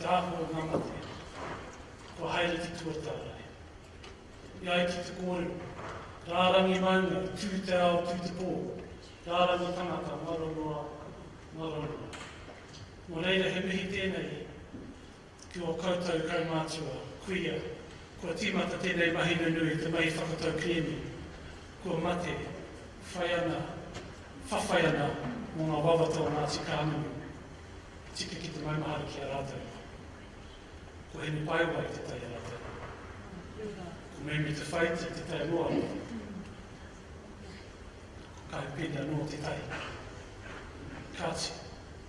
te āhua o ngā mate, kua haere ki tua tārai. E ai ki te kōrero, rārangi maunga, tū te ao, tū te pō, rārangi tangata, ngaro noa, ngaro noa. Nō reira, he mihi tēnei ki ō koutou kaumātua, kuia, kua tīmata tēnei mahi nunui, te mahi whakatau kerēme, kua mate, whai ana, whawhai ana mō ngā wawata o Ngāti Kahungunu, tika ki te maumahara ki a rātou. Ko Hemi Paewai te tai a rātou. Ko Meme Te Whaiti te tai noa. Ko Kahu Pene anō te tai. Kāti,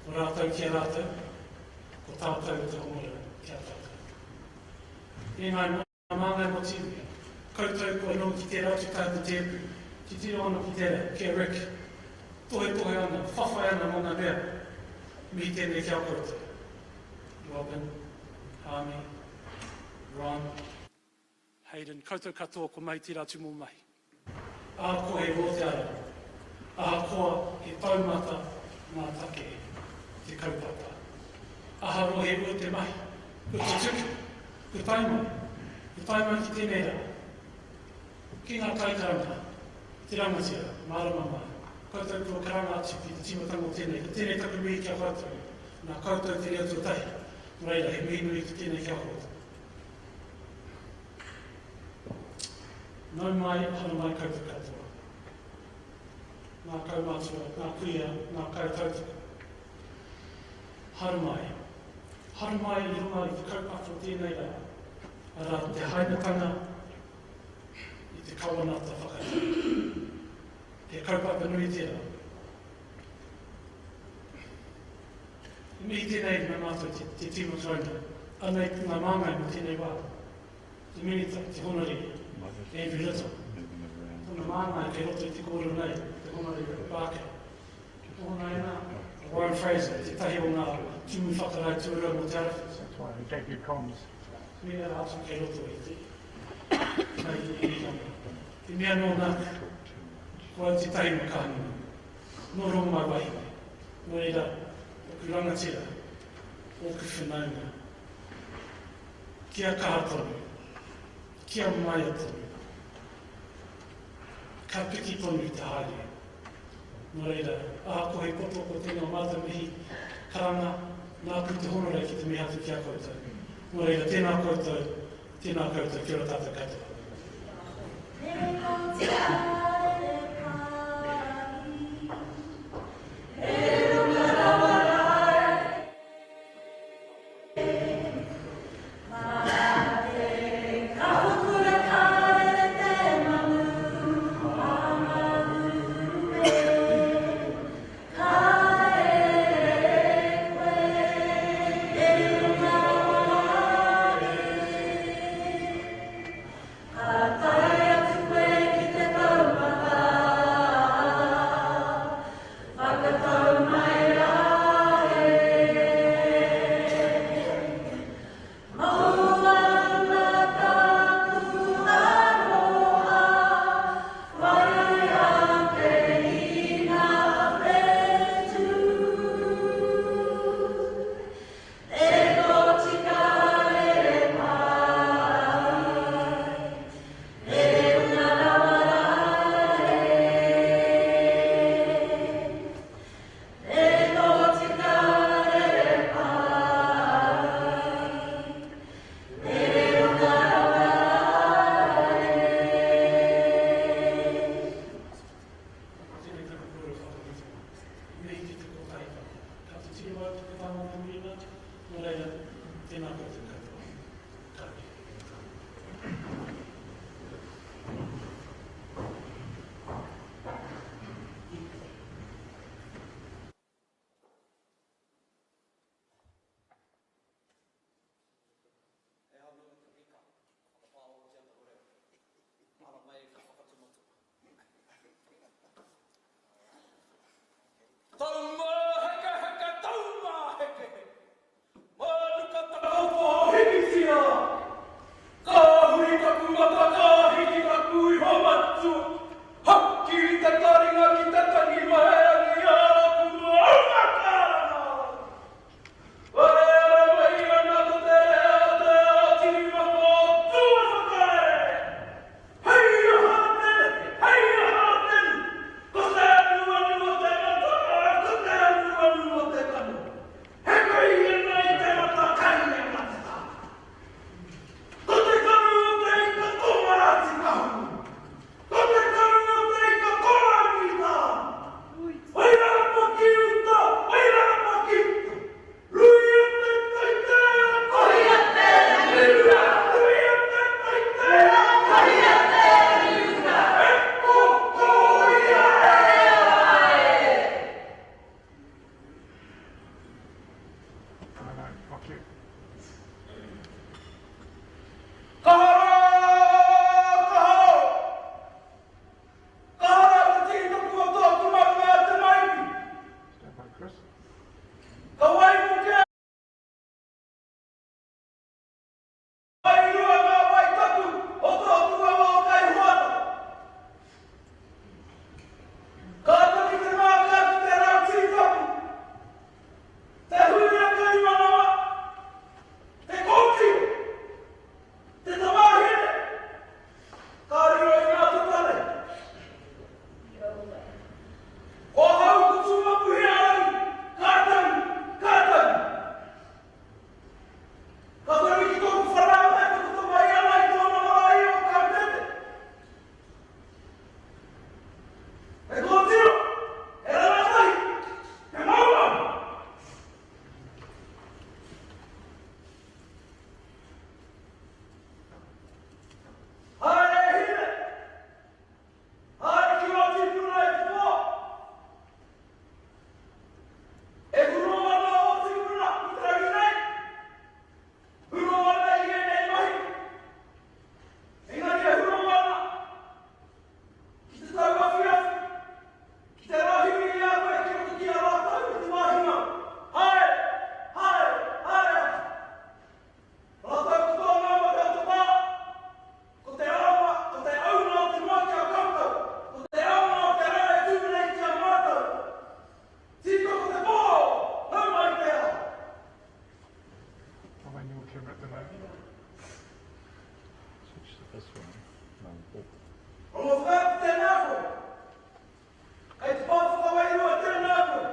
ko rātou ki a rātou, ko tātou te honora ki a tātou. E ngāi māngai mō te iwi, koutou kua noho ki tērā atu taha o te tēpu, titiro ana ki tērā, ki a Rick, tohetohe ana, whawhai ana mō ngā mea, mihi tēnei ki a koutou. Robin, Hami, Ron, Hayden, koutou katoa kua mahi tērā tūmomo mahi. Ahakoa he roa te ara, ahakoa he taumata ngā take, te kaupapa. Aharoa he ua te mahi, kua tutuki, kua tae mai, kua tae mai ki tēnei rā. Ki ngā kaikaranga, te rangatira, mārama mai, koutou kua karanga atu ki te tīmatanga o tēnei, ko tēnei taku mihi ki a koutou, nā koutou te reo tuatahi, nō reira, he mihi nui ki tēnei ki a koutou. Nau mai, haramai koutou katoa. Ngā kaumātua, ngā kuia, ngā kaitautoko. Haramai. Haramai i runga i te kaupapa o tēnei rā, arā, te hainatanga i te kawanata whakatau. He kaupapa nui tērā. He mihi tēnei nā mātou te, te tīma Karauna. Anei ngā māngai mō tēnei wā. Te Minita, te Honore, Andrew Little. Tōna māngai kei roto i te kōrero nei, te Honore Barker. Tōna ina, a Warren Fraser, tētahi o ngā tumu whakarae tuarua mō Te Arawhiti. That's why we gave you comms. Me ērā atu kei roto i te mai i te iritanga. He mea nō nāku, ko au tētahi o Kahungunu. Nō Rongomaiwahine. Nō reira, ōku rangatira, ōku whanaunga, kia kaha tonu, kia maia tonu, ka piki tonu te haere. Nō reira, ahakoa he poto ko tēnā mātou mihi karanga, nāku te honore ki te mihi atu ki a koutou. Nō reira, tēnā koutou, tēnā koutou, kia ora tātou katoa. Ka tae atu koe ki te taumata. Switch to this one. No, oh. Rongo whakaatu tēnā koe. Kei te pā whakawairua tēnā koe.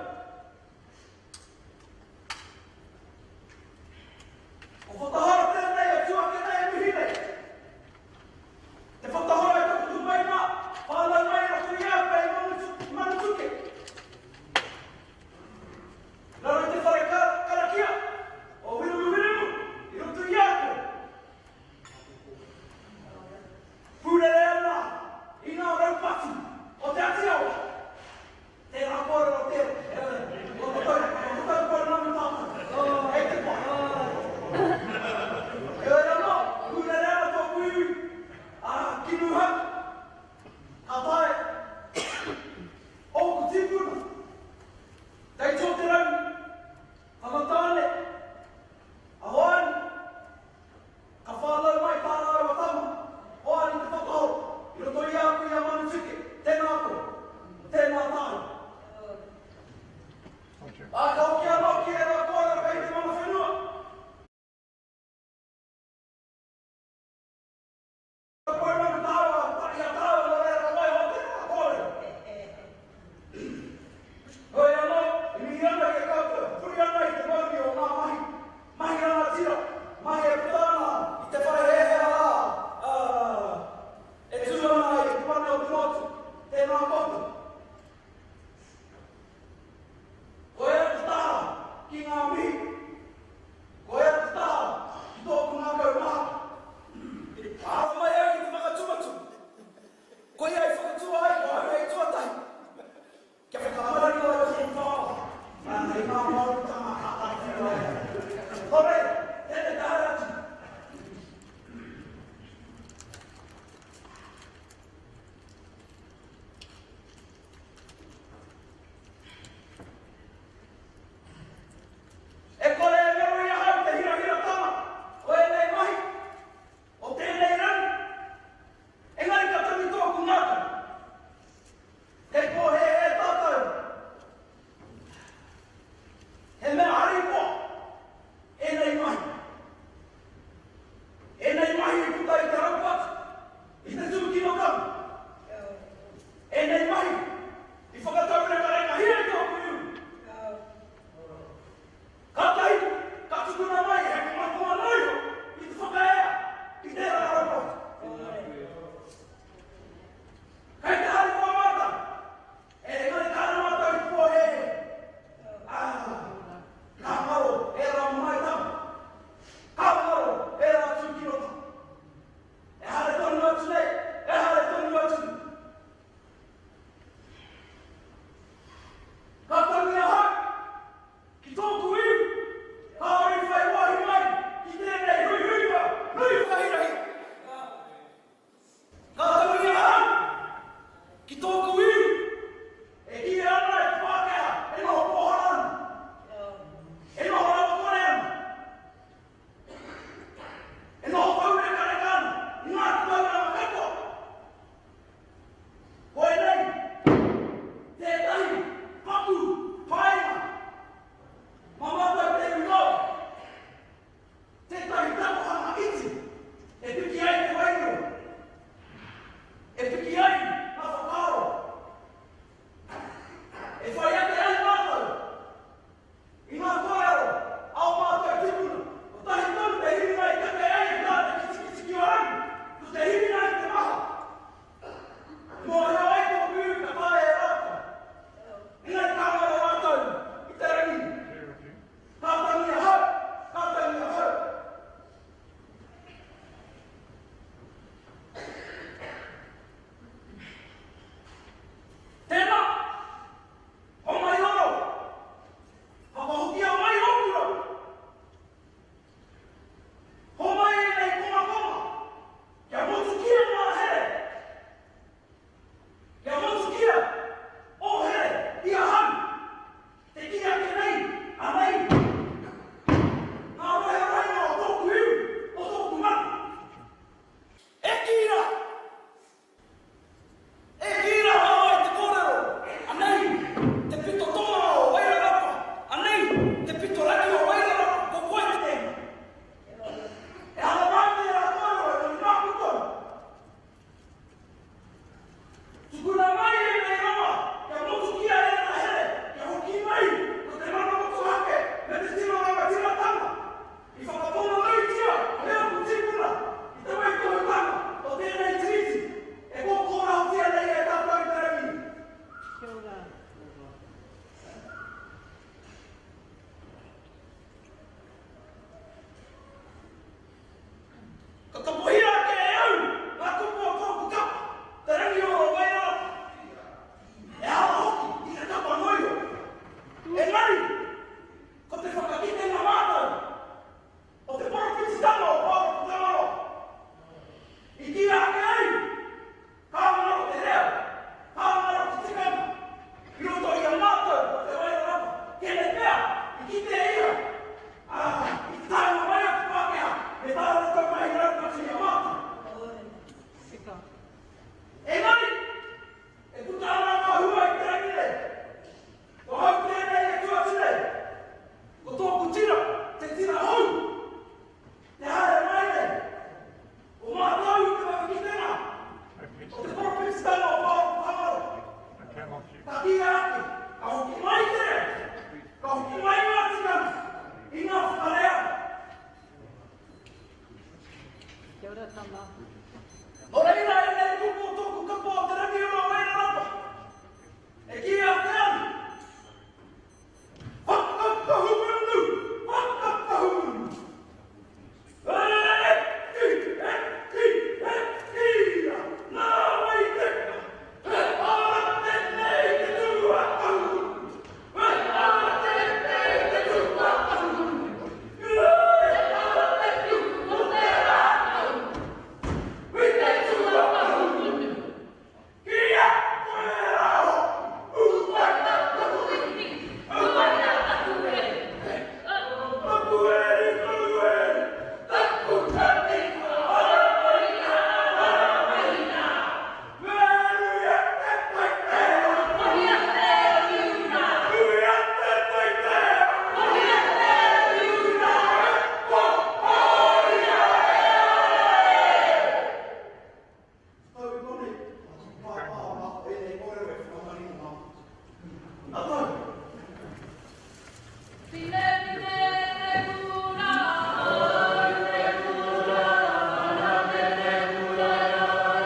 Ko whatahara tēnei e tū ake nei e mihi nei. Te whatahara i taku tupaina, whānau mai i roto i a koe i Manutuke. Raro i te whare karakia o Wiremu Wiremu i roto i a koe. Pūrere ana i ngā. Kia ora tama. Nō reira ēnei kupu o tōku kapa o Te Rangiura o Wairarapa, e kīia ake ana, Whakakahungunu! Whakakahungunu! E ki, e ki, e kīia, nā wai teka, he ara tēnei te tū a Kahungunu! He ara tēnei te tū a Kahungunu! He ara te tū o te rākau! Hui te tū a Kahungunu! Ki a koe rā hoki, ū ana taku iti, ū ana taku here. Taku eri, taku eri, taku kati, ara mai nā, ara mai nā. Huia te tai te ao. Huia te riuna. Huia te tai te ao. Huia te riuna. Ko Hōia e! Tau i konei, ko taku pāpā mā ko ēnei kōrero e whakamarino mātou. Nā tau! Pine pine te kura, oi te kura, mana te te kura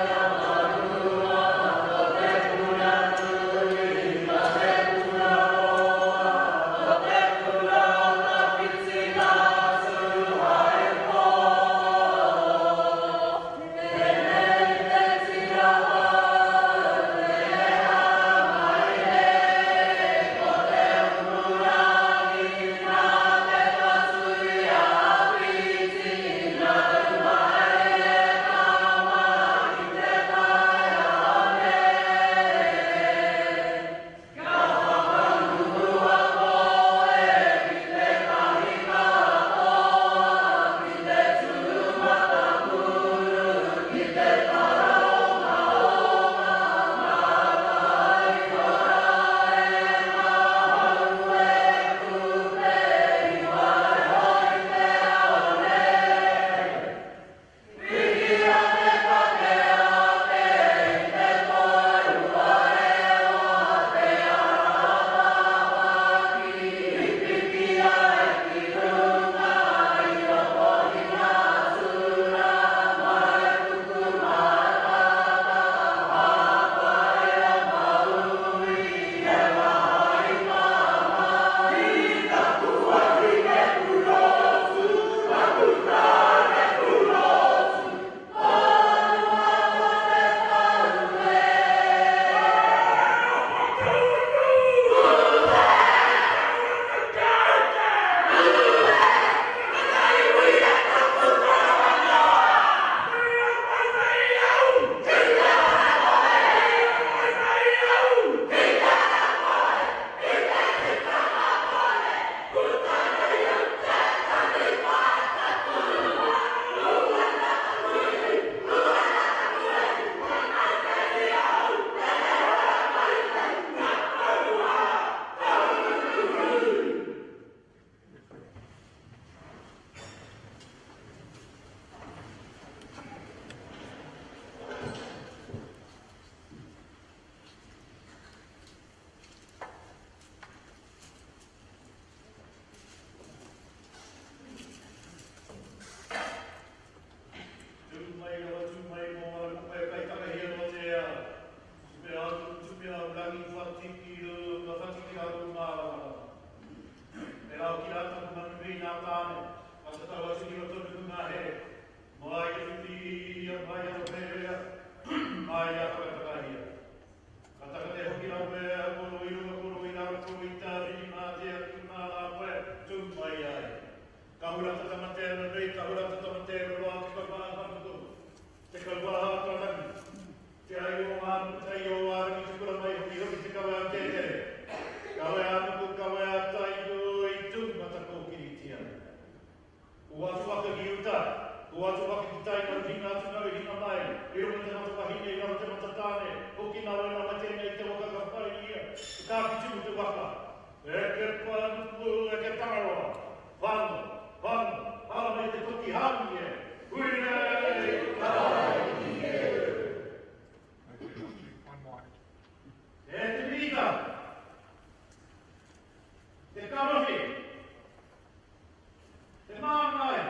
ia marua, ko te kura nui, ko te kura roa, ko te kura o tawhiti nā Tūhaepō. Tēnei te tira hou, te hāngai nei, ko te umurangi nā te patu i a Whiti, nau mai e tama ki te taiao nei. Kia whakaurua koe ki te kahikātoa, ki te tūmatanguru, ki te taraongaonga, ngā tai ora e ngā hau e kupe i waiho i te ao nei. Whiria te take ake i te toi huarewa, te ara tāwhaki, i piki ai ki runga i rokohina tura, mai puku mātata, hāpaia Maui, e wahai mama. Ki taku wahine purotu, taku tāne purotu, Whanua ko te tau e. Tū mai rawa tū mai mō ngā kupe kai takahia noa te ao. Tupe atu, tupe au rangi whatiki rū, whatiki rā rū māramarama. E rao ki rā taku manu nui nā Tāne, ka tatau atu ki roto nuku ngā here. Mai a whiti, mai a roherea, mai a whakatakahia. Ka taka te hoki rā koe, koro i runga, koro i raro, koro i tāwhiri, mā te atu, mā rā koe, tū mai ai. Ka hura ta tamatea nunui, ka hura ta tamatea roroa, te kauaha whakato, te kauaha karangi, te ai o ngā tai o ārangi te kura mai hoki hoki te kawe a tētere, kawe a nuku, kawe a tai i tū matakōkiritia. Ko atu waka ki uta, ko atu waka ki tai, maru hinga atu naru hinga mai, i runga te mata wahine, i raro te mata tāne, hoki nawe nawe tēnei te waka ka whai ia, te kākitimu te waka, Eke panuku, eke tangaroa, whano, whano, hara me te toki hāngi e, hui nei, tāiki e. E te Minita, te kanohi, te māngai,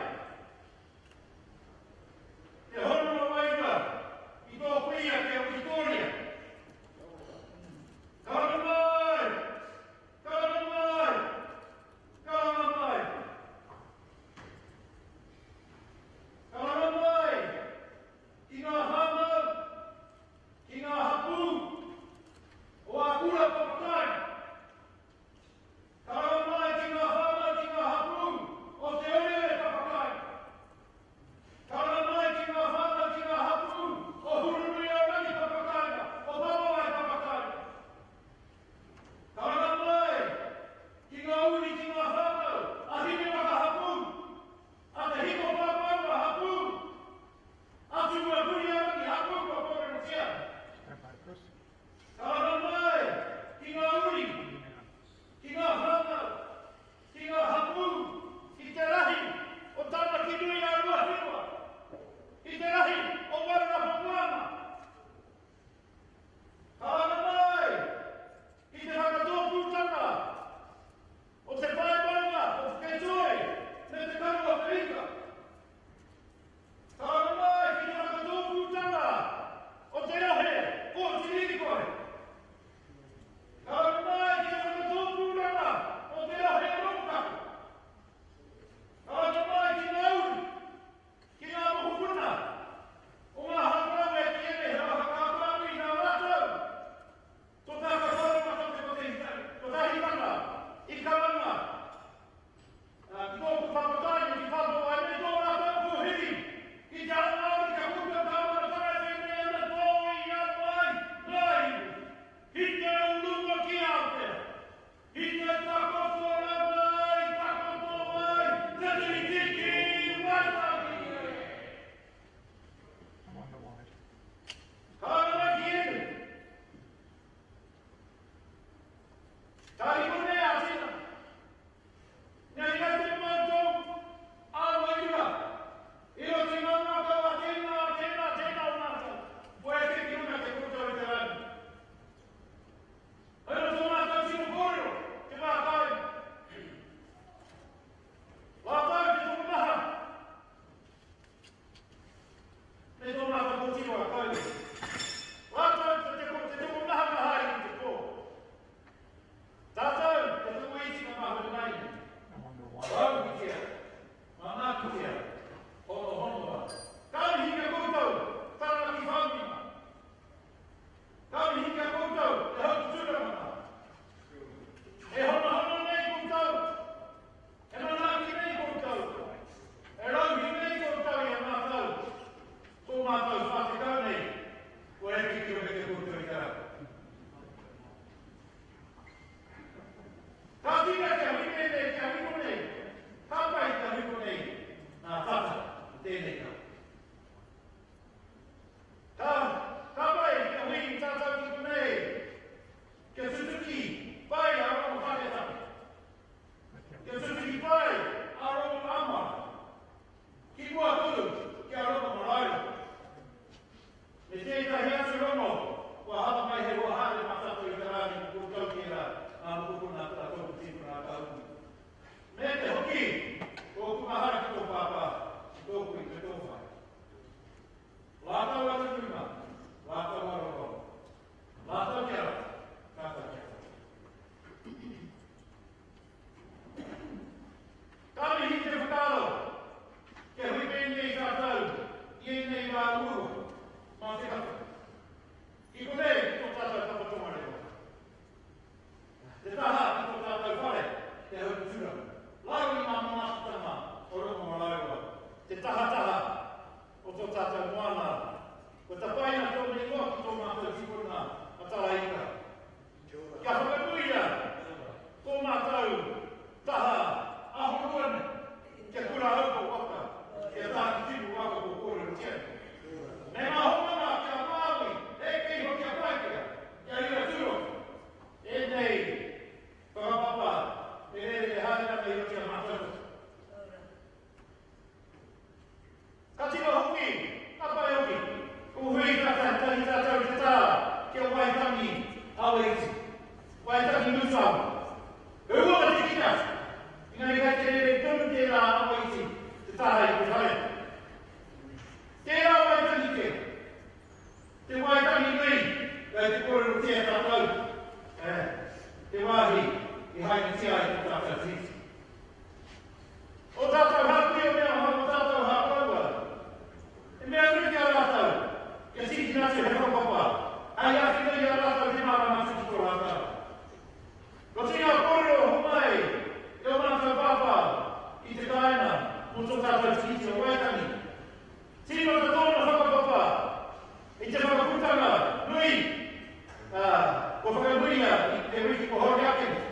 o tō tātou moana. Kua tapaina tōna ingoa ki tō mātou tipuna a Taraika. Kia whakanuia tō mātou taha āhorua nei, kia kura au ko waka, kia Tākitimu waka ko kōrerotia nei. Me ngā hononga ki a Māui, eke iho ki a Paikea, ki a Ira Tūroki, ēnei whakapapa e rere haere ana i roto i a mātou roto. Ka tika hoki, ka pai hoki, ko hui ka tahi tātou i te tā ki a Waitangi Awaiti, Waitangi Nūtawa. He uaua te kite atu, engari kei te rere tonu tērā Awaiti te tārai i te whare. Tērā Waitangi kē, te Waitangi nui kei te kōrerotia tātou, eh, te wāhi i hainatia ai tō tātou tiriti. O tātou hāpui o mea hou, o tātou hāpaua. He mea nui ki a rātou, kia tīkina atu he whakapapa, hei āwhina i a rātou te mārama atu ki tō rātou. Ko tēnā kōrero homai e ō mātou pāpā i te kāinga mō tō tātou Tiriti o Waitangi. Tīmata tōna whakapapa i te whakaputanga nui, ā, kua whakanuia i te wiki kua hori ake nei.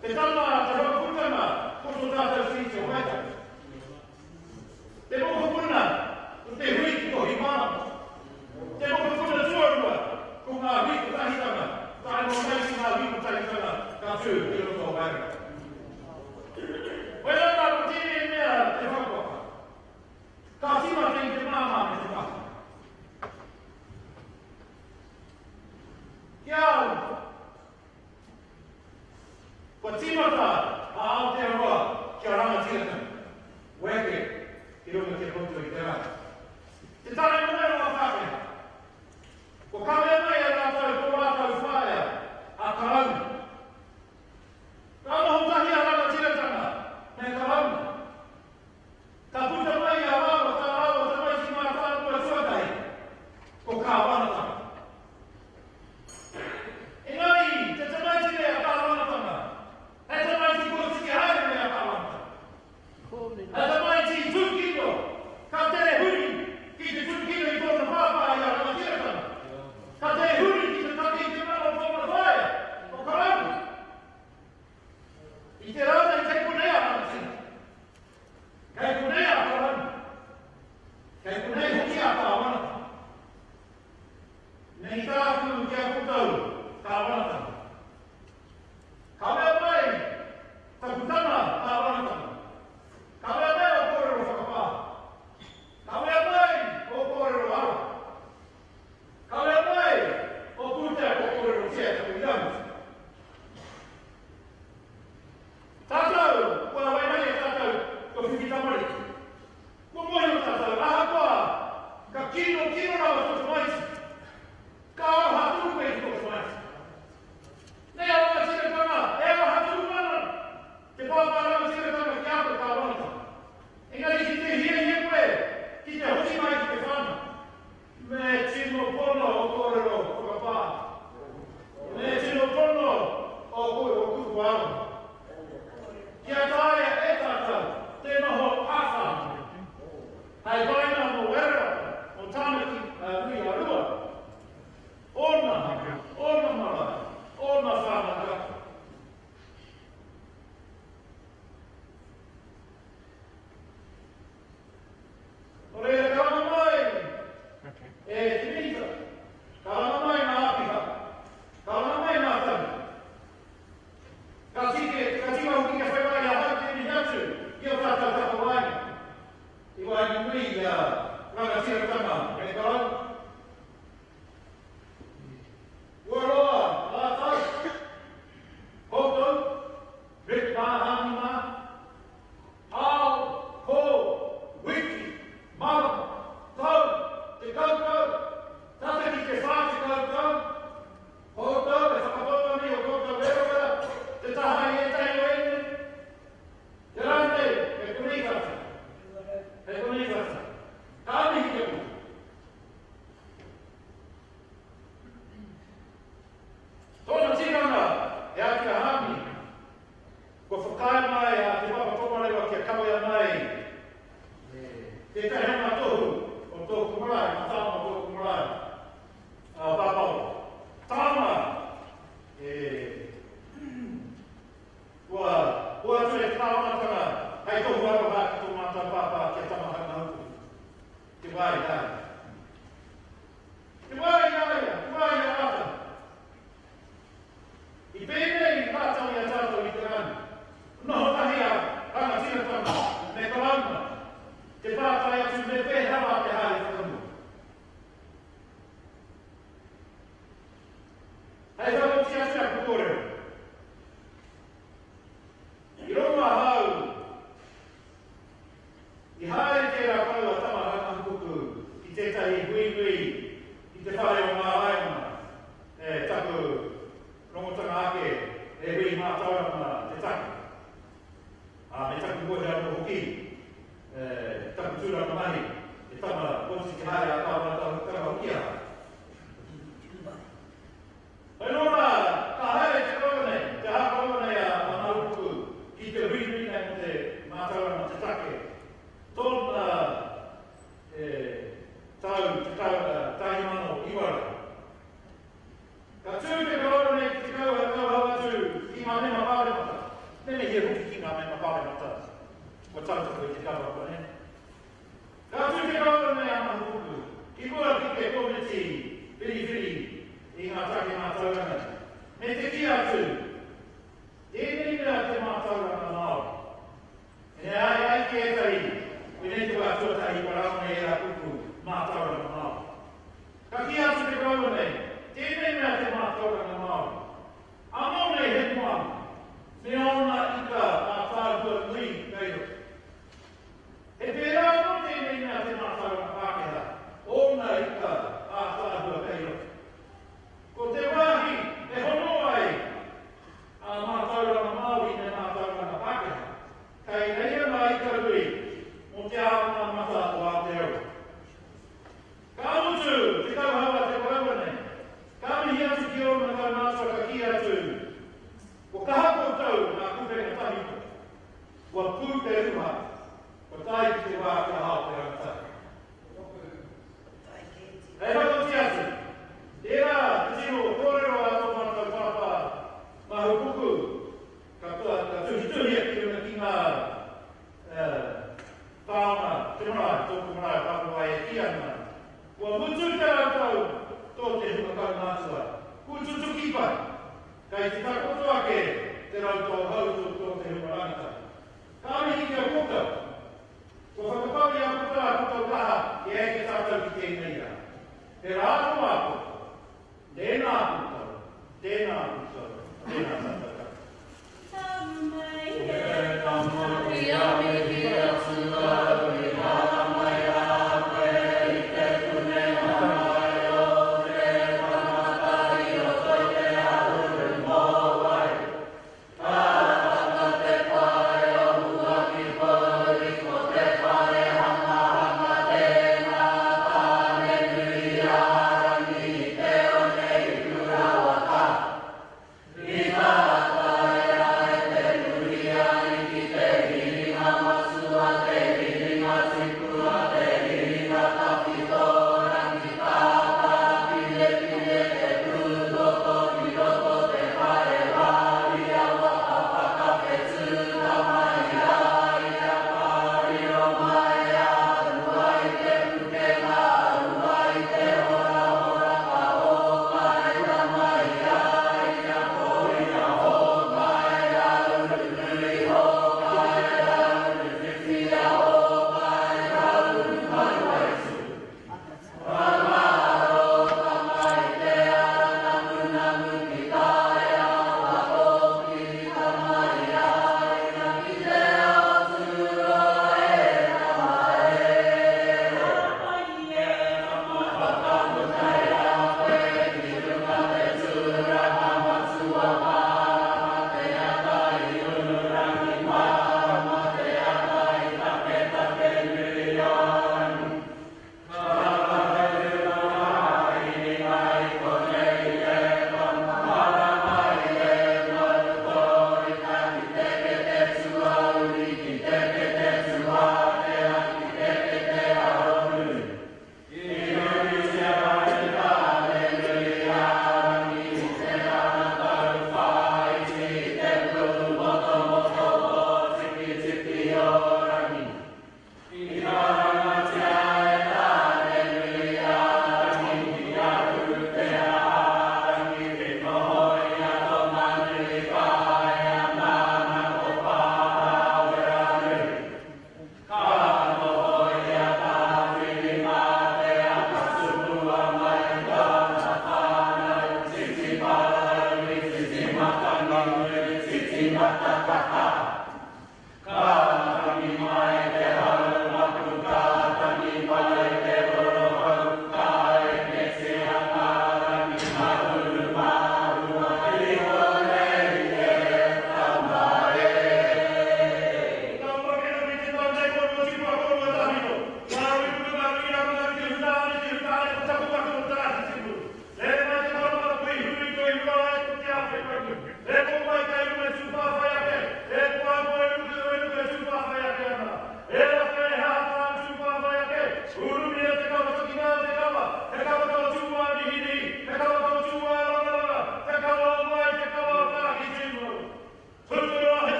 Te tama a te whakaputanga ko tō tātou Tiriti o Waitangi. Te mokopuna ko te hui ki Tohi Marama. Te mokopuna tuarua ko ngā hui kotahitanga, tae noa mai ki ngā hui kotahitanga ka tū i roto o Wairarapa. Koirā rā ko tēnei mea te whakapapa. Ka tīmata i te māmā me te pāpā. Ki a au, Kua tīmata a Aotearoa kia rangatiratanga, weke ki runga ki a koutou i te rā. Te tare moe o a Pākehā. Kua kawea mai e rātou tō rātou whaea a Karauna. Ka noho tahi a rangatiratanga me Karauna. Ka puta mai i a rāua tā rāua tamaiti mātāmua tuatahi, ko Kāwanatanga. Engari, te tamaiti nei a Kāwanatanga, he tamaiti kotiti haere nei a Kāwanatanga. He tamaiti tūkino, ka tere huri ki te tūkino i tōna pāpā i a Rangatiratanga. Ka tere huri ki te take i te mana o tōna whaea, o Karauna. I te rā nei kei konei a Rangatira. Kei konei a Karauna. Kei konei hoki a Kāwanatanga. Nei tāku ki a koutou, Kāwanatanga. Kawea mai taku tama, Kāwanatanga. Kawea mai ō kōrero whakapā. Kawea mai ō kōrero aroha. Kawea mai ō pūtea kua kōrerotia e taku irāmutu. Tātou, kua waimarie tātou, kua whiwhi tamariki. Kua mōhio tātou, ahakoa ka kino kino rawa tō tamaiti, ka aroha tonu koe ki tō tamaiti. Nei a rangatiratanga, e aroha tonu ana te pāpā rangatiratanga ki a koe kāwanatanga. Engari ki te hiahia koe ki te hoki mai ki te whānau, me tino pono o kōrero whakapā, me tino pono o kupu aroha. Kia taea e tātou te noho ā-whānau, hei painga mō Wairarapa, mō Tāmaki nui a Rua, ōna hapū, ōna marae, ōna whānau katoa. Nō reira, karanga mai e te Minita, karanga mai ngā āpiha, karanga mai ngā tari. Ka tike, ka tika hoki kia whai wāhi ahau te mihi atu ki ō tātou takawaenga i waenganui i a rangatiratanga me te Karauna. Kua roa rātou, koutou, Rick mā, Hāmi mā, ao, pō, wiki, marama, tau, tekau tau, tata ki te 40 tau, Koutou e whakapono ana i o koutou werawera, te taha i ētahi o ēnei, te rā nei, kei konei tātou. Kei konei tātou. Ka mihi ki a koutou. Tētahi o ngā tohu o tōku marae, ngā taonga o tōku marae, a Pāpaora. Tāna e kua hoatu e te kāwanatanga hei tohu aroha ki tō mātou pāpā ki a Tamahangahauku. Te wā i a ia. Te wā i a ia, te wā i a rātou. I pēnei rātou i a tātou i te rangi. Noho tahi a rangatiratanga me Karauna, te pātai atu me pēhea rā te haere whakamua. Hei whakaoti atu aku kōrero. I rongo ahau, i haere tērā kau a Tama Rangahukuku ki tētahi hui nui i te whare o Ngā Raiona, e taku rongotanga ake he hui mātauranga te take. Ā, me taku moe anō hoki, e, taku tūranga mahi, e tama pōti te haere a kāwanatanga hoki ahau. Hei nō rā, ka haere te koroua nei, te hā koroua nei a Mahupuku ki te huihui nei mō te mātauranga te take. Tōna e, tau tekau, tahi mano iwa rau. Ka tū te koroua nei ki te kauhau kauhau atu ki ngā mema pāremata. Me mihi hoki ki ngā mema pāremata kua tautoko i te kaupapa nei. Ka tū te koroua nei a Mahupuku ki mua ki te komiti whiriwhiri i ngā take mātauranga me te kī atu, Tēnei mea te mātauranga Māori. E ai ai ki ētahi, koinei te wā tuatahi kua rangona ērā kupu mātauranga Māori. Ka kī atu te koroua nei, Tēnei mea te mātauranga Māori. Anō nei he moana, me ōna ika ātaahua nui kei roto. He pērā anō tēnei mea te mātauranga Pākehā, ōna ika ātaahua kei roto. Ko te wāhi e hono ai a mātauranga Māori me mātauranga Pākehā, kei reira ngā ika nui mō te ao mata o Aotearoa. Ka mutu te kauhau a te koroua nei, ka mihi atu ki ōna kaumātua ka kī atu, Kua kaha koutou ngā kupenga tahito, kua pū te ruha, kua tae ki te wā kia hao te rangatahi. Hei whakaoti atu, tērā te tino kōrero a tō mātou pāpā Mahupuku, ka, ka tuhituhia ki runga ki ngā taonga, te marae, tōku marae Pāpāwai e kī ana, kua mutu te rautau tō te hunga kaumātua, kua tutuki pai. Kei te takoto ake te rautau hautu tō te hunga rangatahi. Ka mihi ki a koutou. Kua whakapau i a koutou ā koutou kaha kia eke tātou ki tēnei rā. He rā tō ā koutou. Tēnā koutou, tēnā koutou, tēnā tātou katoa.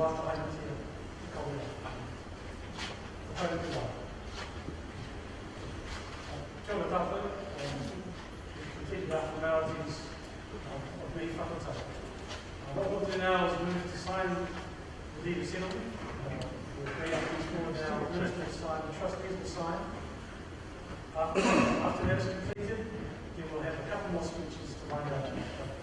wāta haeretia te kawea. Ko tau te wā. Kia ora tātou. We completed our formalities of me whakatau. What we'll do now is move to sign the deed of settlement. We'll bring up these forward now, the minister will sign, the trustees will sign. After, after that is completed, then we'll have a couple more speeches to wind up the formalities.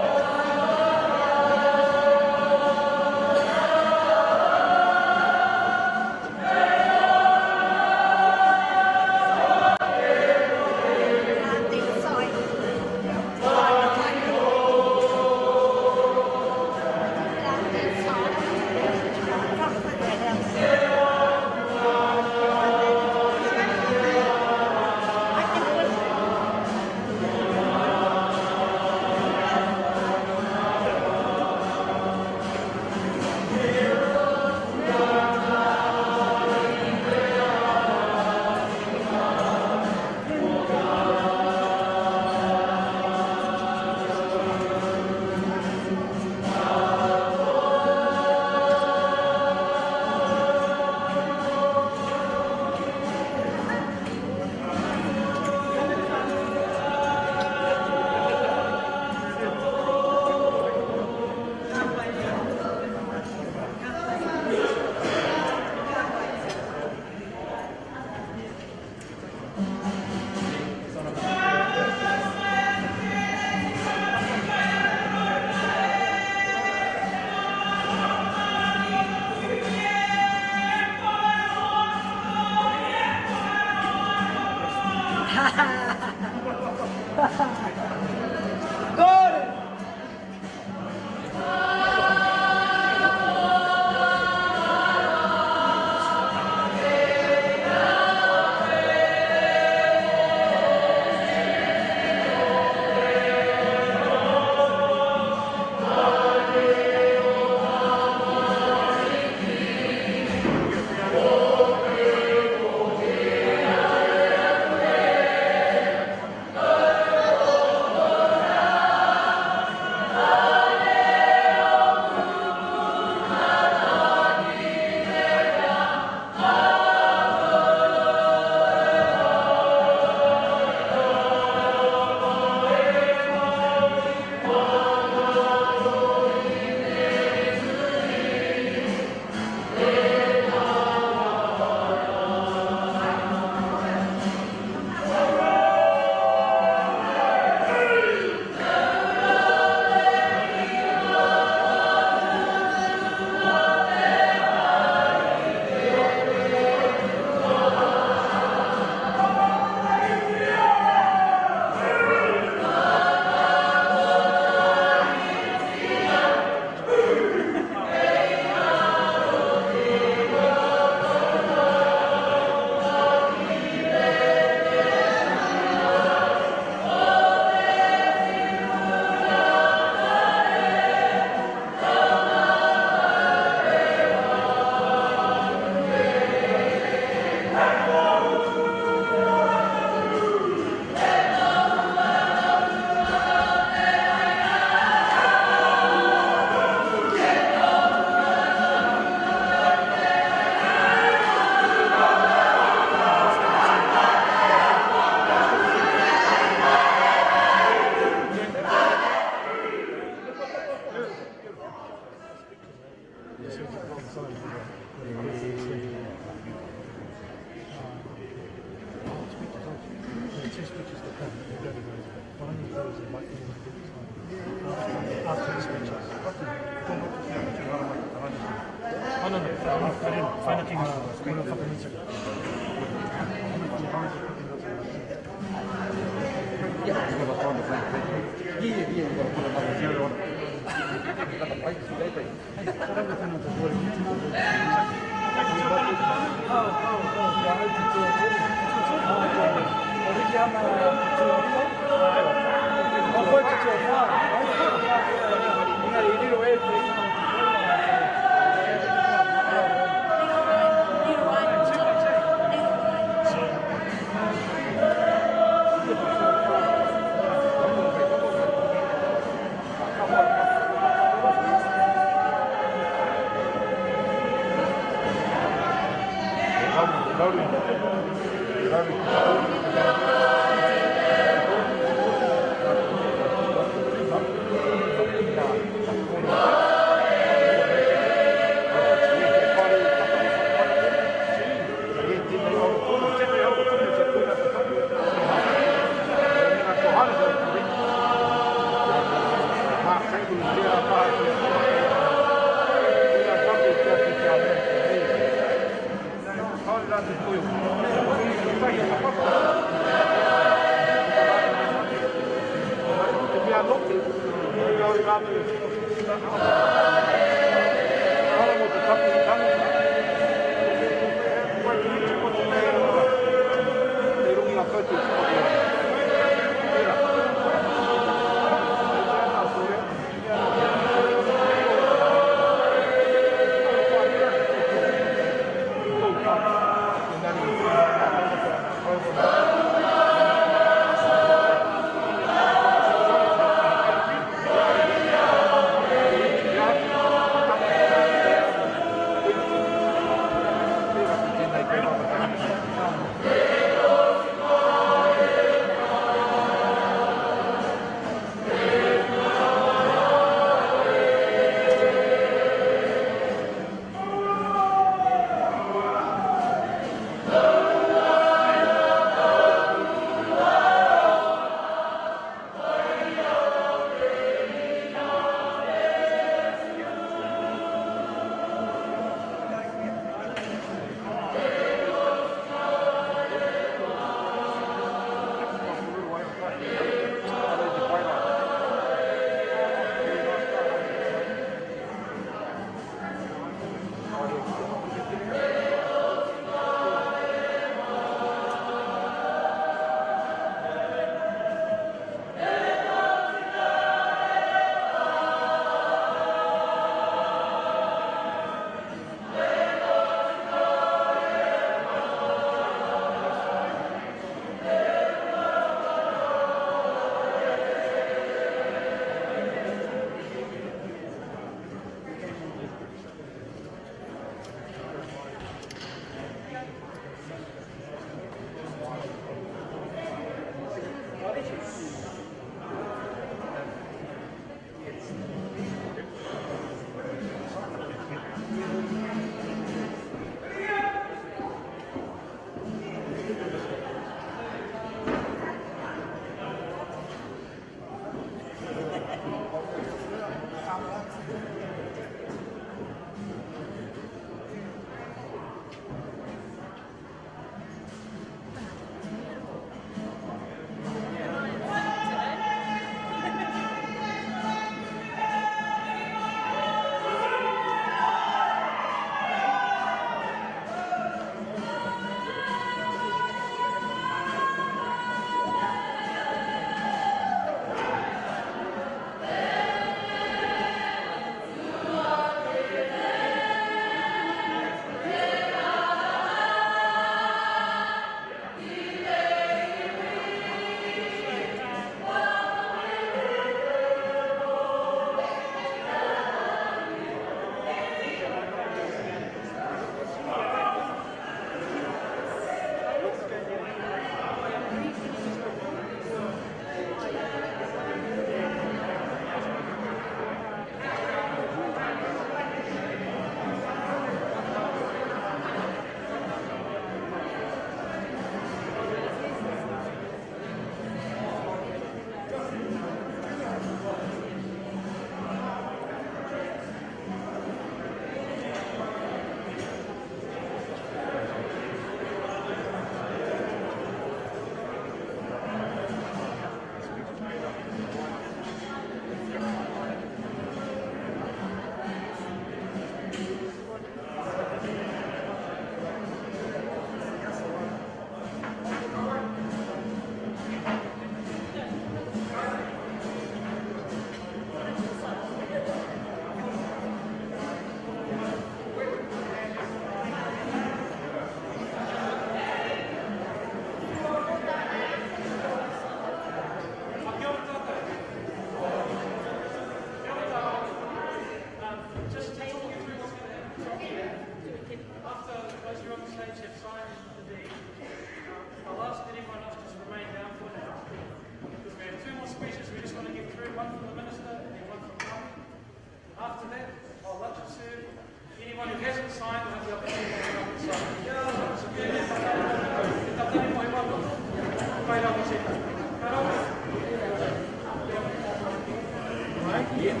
We can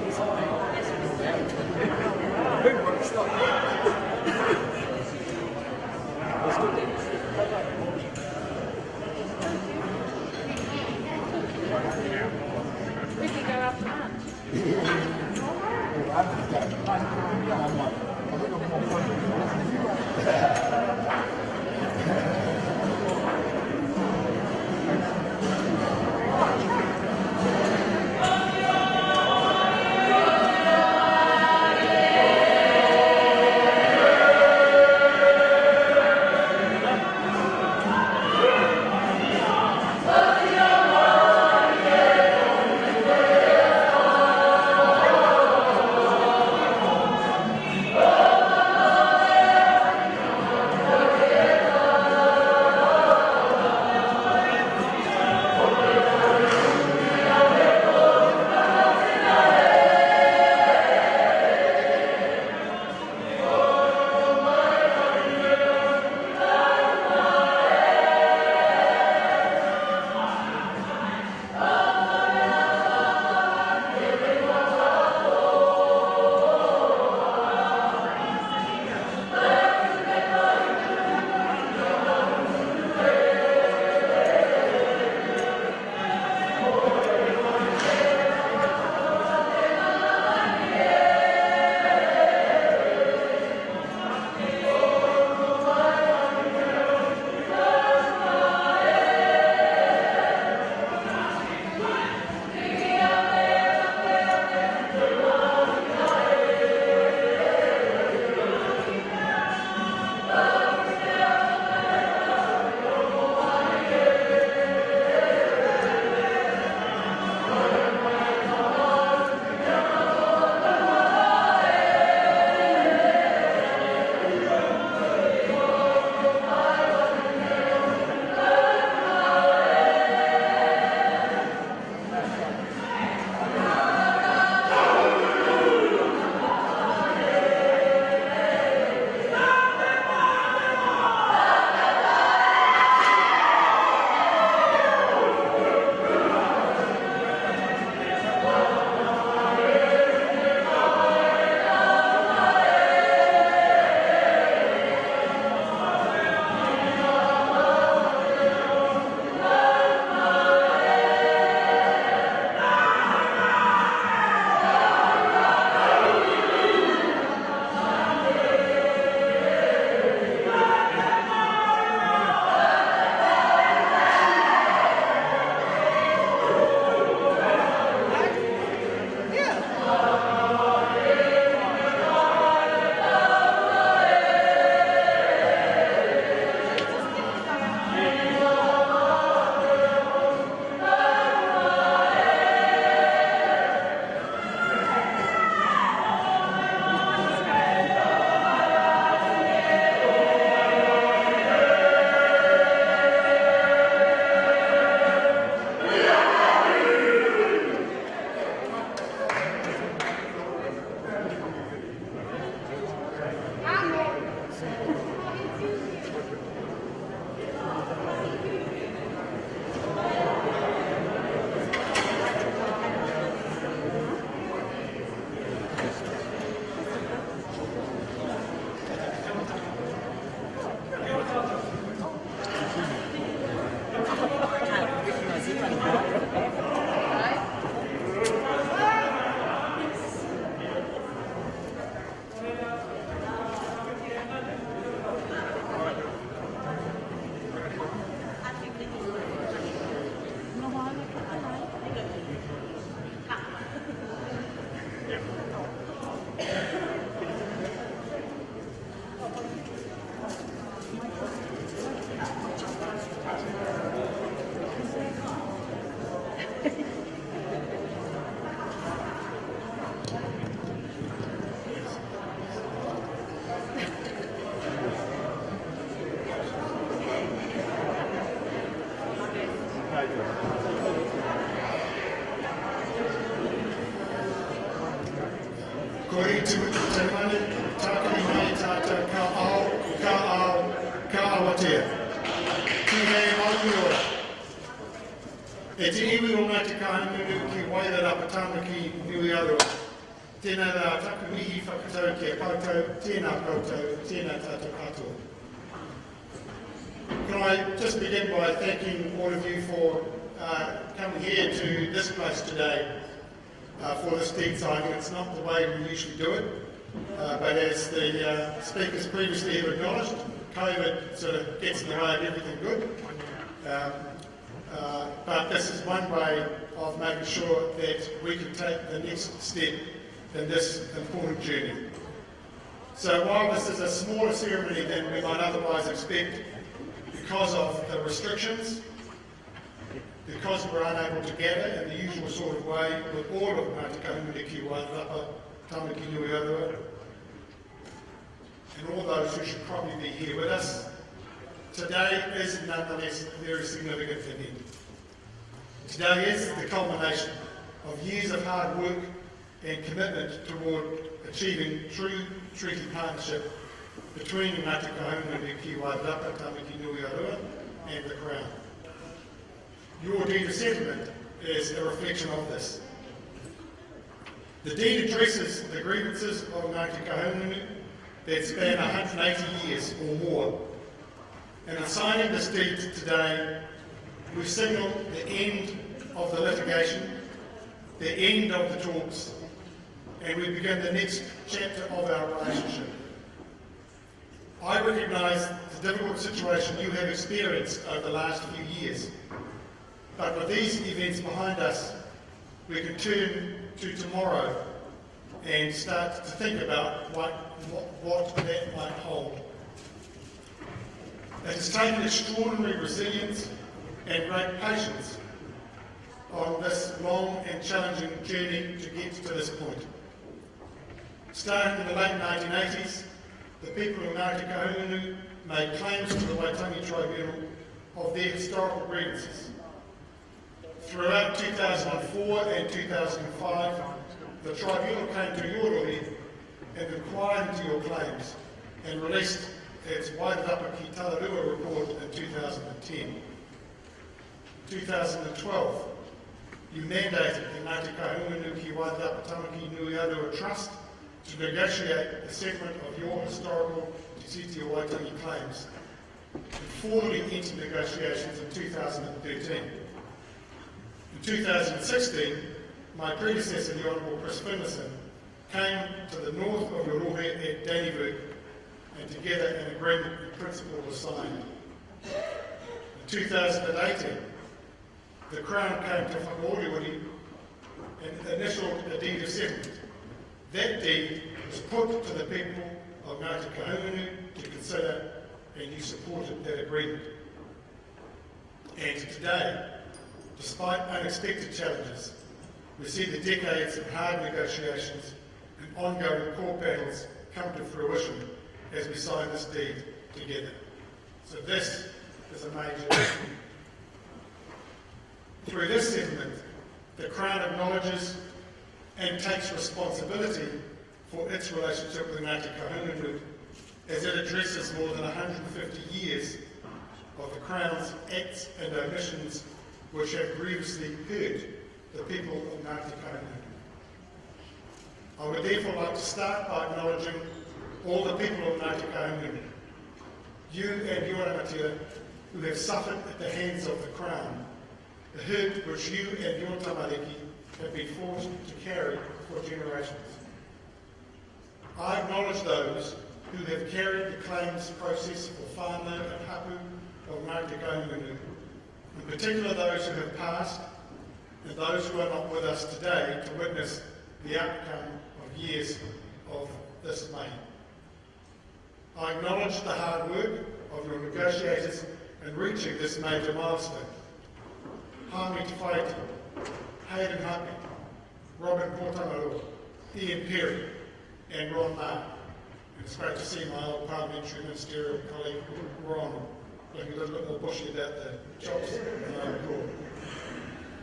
go after lunch. Ko Ritu te manu, tākiri mai tātou ka ao, ka ao, ka awatea. Tihei mauriora. E te iwi o Ngāti Kahungunu ki Wairarapa Tāmaki Nui a Rua. Tēnā rā taku mihi whakatau ki a koutou, tēnā koutou, tēnā tātou katoa. Can I just begin by thanking all of you for coming here to this place today for this deed signing. It's not the way we usually do it, but as the speakers previously have acknowledged, COVID sort of gets in the way of everything good. But this is one way of making sure that we can take the next step in this important journey. So while this is a smaller ceremony than we might otherwise expect, because of the restrictions, because we're unable to gather in the usual sort of way with all of Ngāti Kahungunu ki Wairarapa, Tāmaki Nui a Rua, and all those who should probably be here with us, today is nonetheless a very significant event. Today is the culmination of years of hard work and commitment toward achieving true treaty partnership between Ngāti Kahungunu ki Wairarapa, Tāmaki Nui a Rua, and the Crown. Your deed of settlement is a reflection of this. The deed addresses the grievances of Ngāti Kahungunu that span 180 years or more. And in signing this deed today, we signal the end of the litigation, the end of the talks, and we begin the next chapter of our relationship. I recognise the difficult situation you have experienced over the last few years, but with these events behind us, we can turn to tomorrow and start to think about what that might hold. It has taken extraordinary resilience and great patience on this long and challenging journey to get to this point. Starting in the late 1980s, the people of Ngāti Kahungunu made claims to the Waitangi Tribunal of their historical grievances. Throughout 2004 and 2005, the tribunal came to your rohe and inquired into your claims and released its Wairarapa ki Tararua report in 2010. In 2012, you mandated the Ngāti Kahungunu ki Wairarapa Tāmaki Nui a Rua Trust to negotiate the settlement of your historical Te Tiriti o Waitangi claims and formally entered negotiations in 2013. In 2016, my predecessor, the Honourable Chris Finlayson, came to the north of your rohe at Dannevirke, and together an agreement in principle was signed. In 2018, the Crown came to Whakaoriori and initialed a deed of settlement. That deed was put to the people of Ngāti Kahungunu to consider, and you supported that agreement. And today, despite unexpected challenges, we see the decades of hard negotiations and ongoing court battles come to fruition as we sign this deed together. So this is a major issue. Through this settlement, the Crown acknowledges and takes responsibility for its relationship with Ngāti Kahungunu as it addresses more than 150 years of the Crown's acts and omissions which have grievously hurt the people of Ngāti Kahungunu. I would therefore like to start by acknowledging all the people of Ngāti Kahungunu, you and your rangatira who have suffered at the hands of the Crown, the hurt which you and your tamariki have been forced to carry for generations. I acknowledge those who have carried the claims process for whānau and hapu of Ngāti Kahungunu, in particular those who have passed and those who are not with us today to witness the outcome of years of this mahi. I acknowledge the hard work of your negotiators in reaching this major milestone. Haami Te Whaiti, Hayden Hape, Robin Pōtangaroa, Ian Perry, and Ron Marr. It's great to see my old parliamentary ministerial colleague, Ron, looking a little bit more bushy about the chops than I recall.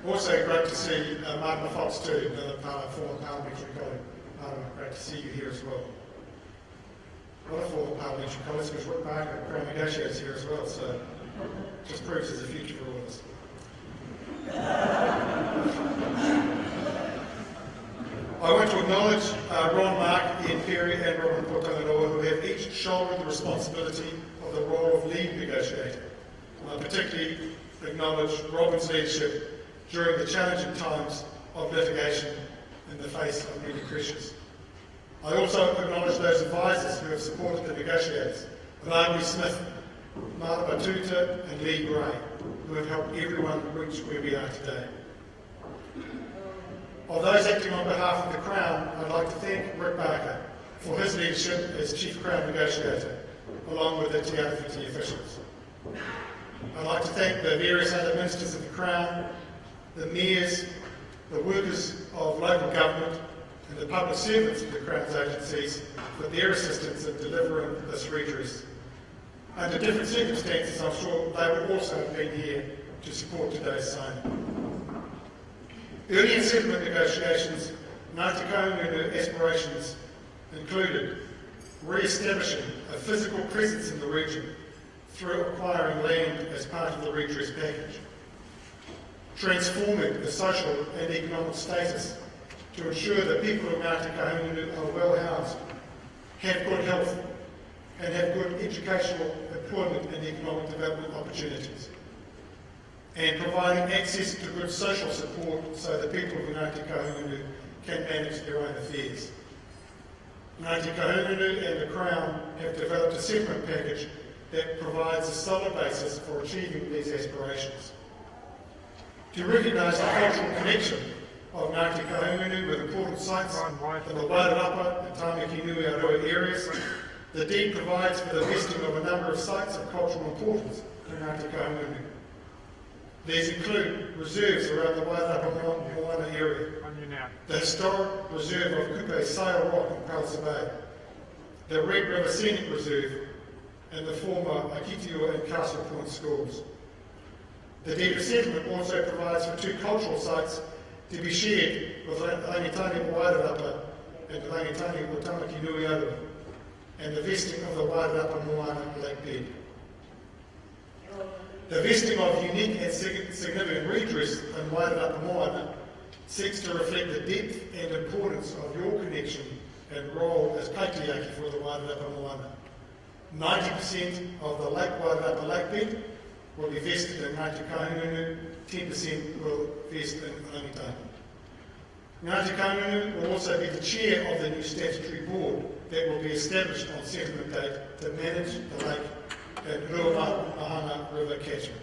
Also great to see Martin Fox too, another former parliamentary colleague. Martin, great to see you here as well. A lot of former parliamentary colleagues, because Rick Barker, Crown Negotiator, is here as well, so just proves there's a future for all of us. I want to acknowledge Ron Mark, Ian Perry and Robin Potangaroa, who have each shouldered the responsibility of the role of lead negotiator. And I particularly acknowledge Robin's leadership during the challenging times of litigation in the face of many pressures. I also acknowledge those advisors who have supported the negotiators, Rani Smith, Marta Batuta and Lee Gray, who have helped everyone reach where we are today. Of those acting on behalf of the Crown, I'd like to thank Rick Barker for his leadership as Chief Crown Negotiator, along with the Te Arawhiti officials. I'd like to thank the various other ministers of the Crown, the mayors, the workers of local government, and the public servants of the Crown's agencies for their assistance in delivering this redress. Under different circumstances, I'm sure they would also have been here to support today's signing. Early in settlement negotiations, Ngāti Kahungunu aspirations included re-establishing a physical presence in the region through acquiring land as part of the redress package, transforming the social and economic status to ensure that people of Ngāti Kahungunu are well housed, have good health, and have good educational, employment and economic development opportunities, and providing access to good social support so the people of Ngāti Kahungunu can manage their own affairs. Ngāti Kahungunu and the Crown have developed a settlement package that provides a solid basis for achieving these aspirations. To recognise the cultural connection of Ngāti Kahungunu with important sites in the Wairarapa and Tāmaki Nui a Rua areas, the deed provides for the vesting of a number of sites of cultural importance to Ngāti Kahungunu. These include reserves around the Wairarapa Moana area, the historic reserve of Kupe Sail Rock in Palliser Bay, the Red River Scenic Reserve, and the former Akitio and Castle Point schools. The deed of settlement also provides for two cultural sites to be shared with Rangitane o Wairarapa and Rangitane o Tamaki Nui a Rua, and the vesting of the Wairarapa Moana Lake Bed. The vesting of unique and significant redress in Wairarapa Moana seeks to reflect the depth and importance of your connection and role as kaitiaki for the Wairarapa Moana. 90% of the Lake Wairarapa Lake Bed will be vested in Ngāti Kahungunu, 10% will vest in Rangitane. Ngāti Kahungunu will also be the chair of the new statutory board that will be established on settlement date to manage the lake and Ruamahanga River catchment.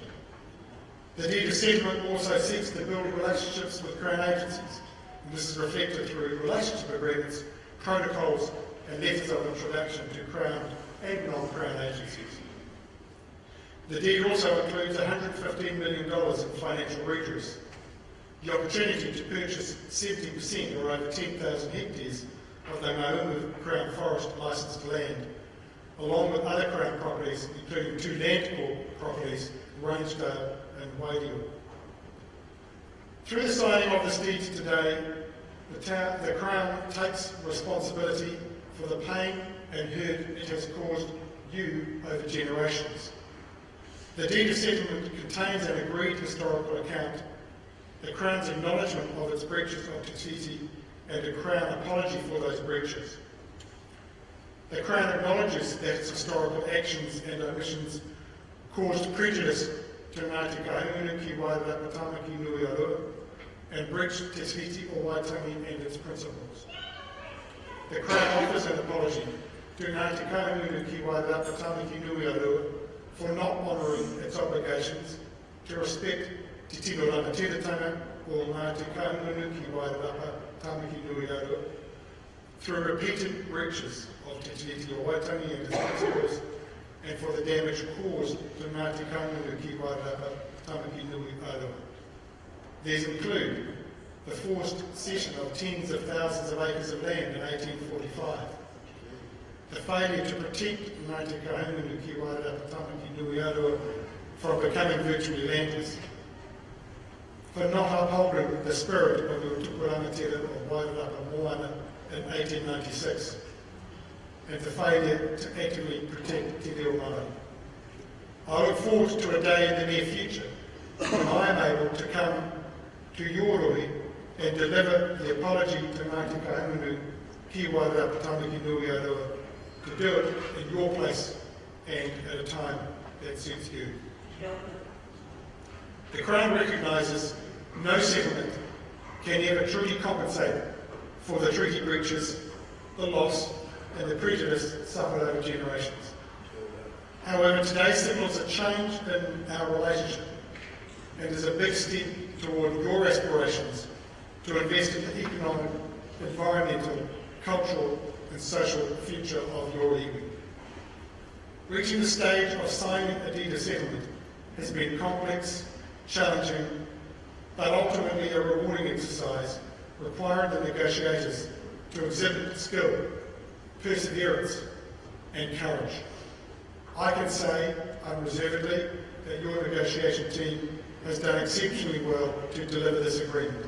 The deed of settlement also seeks to build relationships with Crown agencies, and this is reflected through relationship agreements, protocols, and letters of introduction to Crown and non-Crown agencies. The deed also includes $115 million in financial redress, the opportunity to purchase 70% or over 10,000 hectares of the Ngaumu Crown Forest licensed land, along with other Crown properties, including two Landcorp properties, Rangedale and Wairio. Through the signing of this deed today, the Crown takes responsibility for the pain and hurt it has caused you over generations. The deed of settlement contains an agreed historical account, the Crown's acknowledgement of its breaches of Te Tiriti, and a Crown apology for those breaches. The Crown acknowledges that its historical actions and omissions caused prejudice to Ngāti Kahungunu ki Wairarapa Tāmaki Nui a Rua and breached Te Tiriti o Waitangi and its principles. The Crown offers an apology to Ngāti Kahungunu ki Wairarapa Tāmaki Nui a Rua for not honouring its obligations to respect Te Tino Rangatiratanga o Ngāti Kahungunu ki Wairarapa Tāmaki Nui a Rua through repeated breaches of Te Tiriti o Waitangi and its principles, and for the damage caused to Ngāti Kahungunu ki Wairarapa Tāmaki Nui a Rua. These include the forced cession of tens of thousands of acres of land in 1845, the failure to protect Ngāti Kahungunu ki Wairarapa Tāmaki Nui a Rua from becoming virtually landless, for not upholding the spirit of the Tuku Rangatira of Wairarapa Moana in 1896, and the failure to actively protect Te Reo Māori. I look forward to a day in the near future when I am able to come to your rohe and deliver the apology to Ngāti Kahungunu ki Wairarapa Tamaki Nui a Rua, to do it in your place and at a time that suits you. The Crown recognises no settlement can ever truly compensate for the treaty breaches, the loss, and the prejudice suffered over generations. However, today signals a change in our relationship and is a big step toward your aspirations to invest in the economic, environmental, cultural and social future of your iwi. Reaching the stage of signing a deed of settlement has been complex, challenging, but ultimately a rewarding exercise requiring the negotiators to exhibit skill, perseverance and courage. I can say unreservedly that your negotiation team has done exceptionally well to deliver this agreement.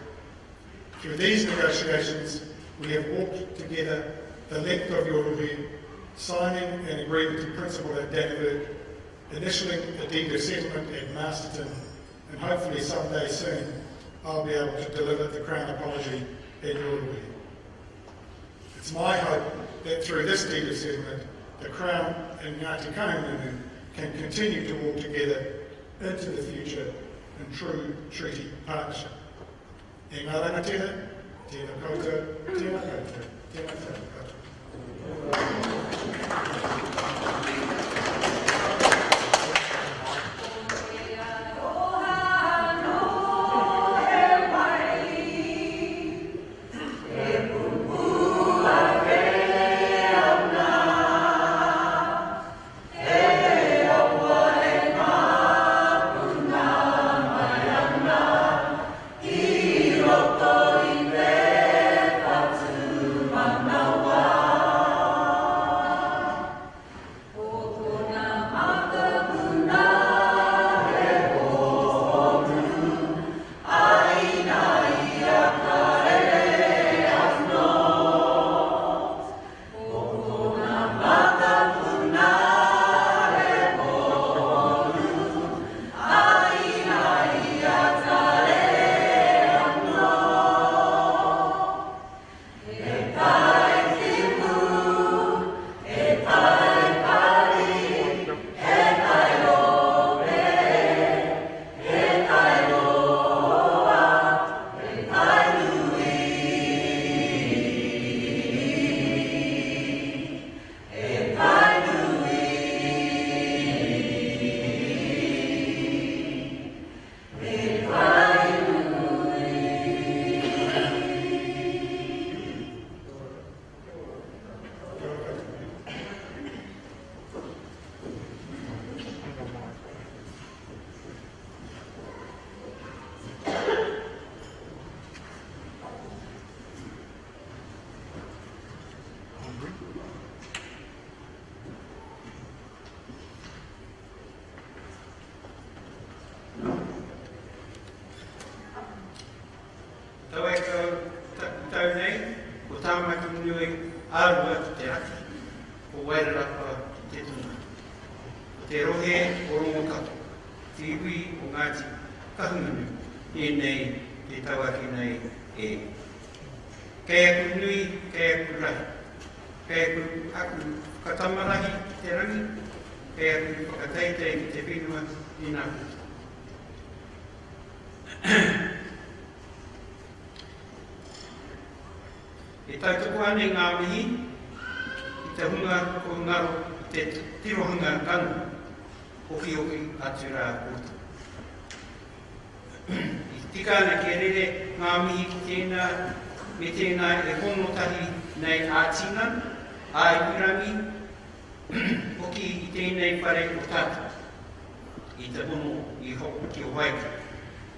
Through these negotiations, we have walked together the length of your review, signing an agreement in principle at Dannevirke, initialing a deed of settlement at Masterton, and hopefully someday soon I'll be able to deliver the Crown apology in your review. It's my hope that through this deed of settlement, the Crown and Ngāti Kahungunu can continue to walk together into the future in true treaty partnership. E ngā rangatira, tēnā koutou, tēnā koutou, tēnā koutou katoa. Tau e kau taku tau nei, ko Tāmaki Nui a Rua ki te raki, ko Wairarapa ki te tonga. Ko te rohe o Rongokato, te iwi o Ngāti Kahungunu, tēnei te tauaki nei e. Kei aku nui, kei aku rahi. Kei aku, aku whakatamarahi ki te rangi, kei aku whakateitei ki te whenua, tēnā koutou. E tautoko ana i ngā mihi i te hunga kua ngaro i te tirohanga kanohi, hokihoki atu rā koutou. I tika ana kia rere ngā mihi ki tēnā me tēnā e hono tahi nei ā-tinana, ā-ipurangi hoki i tēnei whare o tātou, i te hono i ki Hawaiki,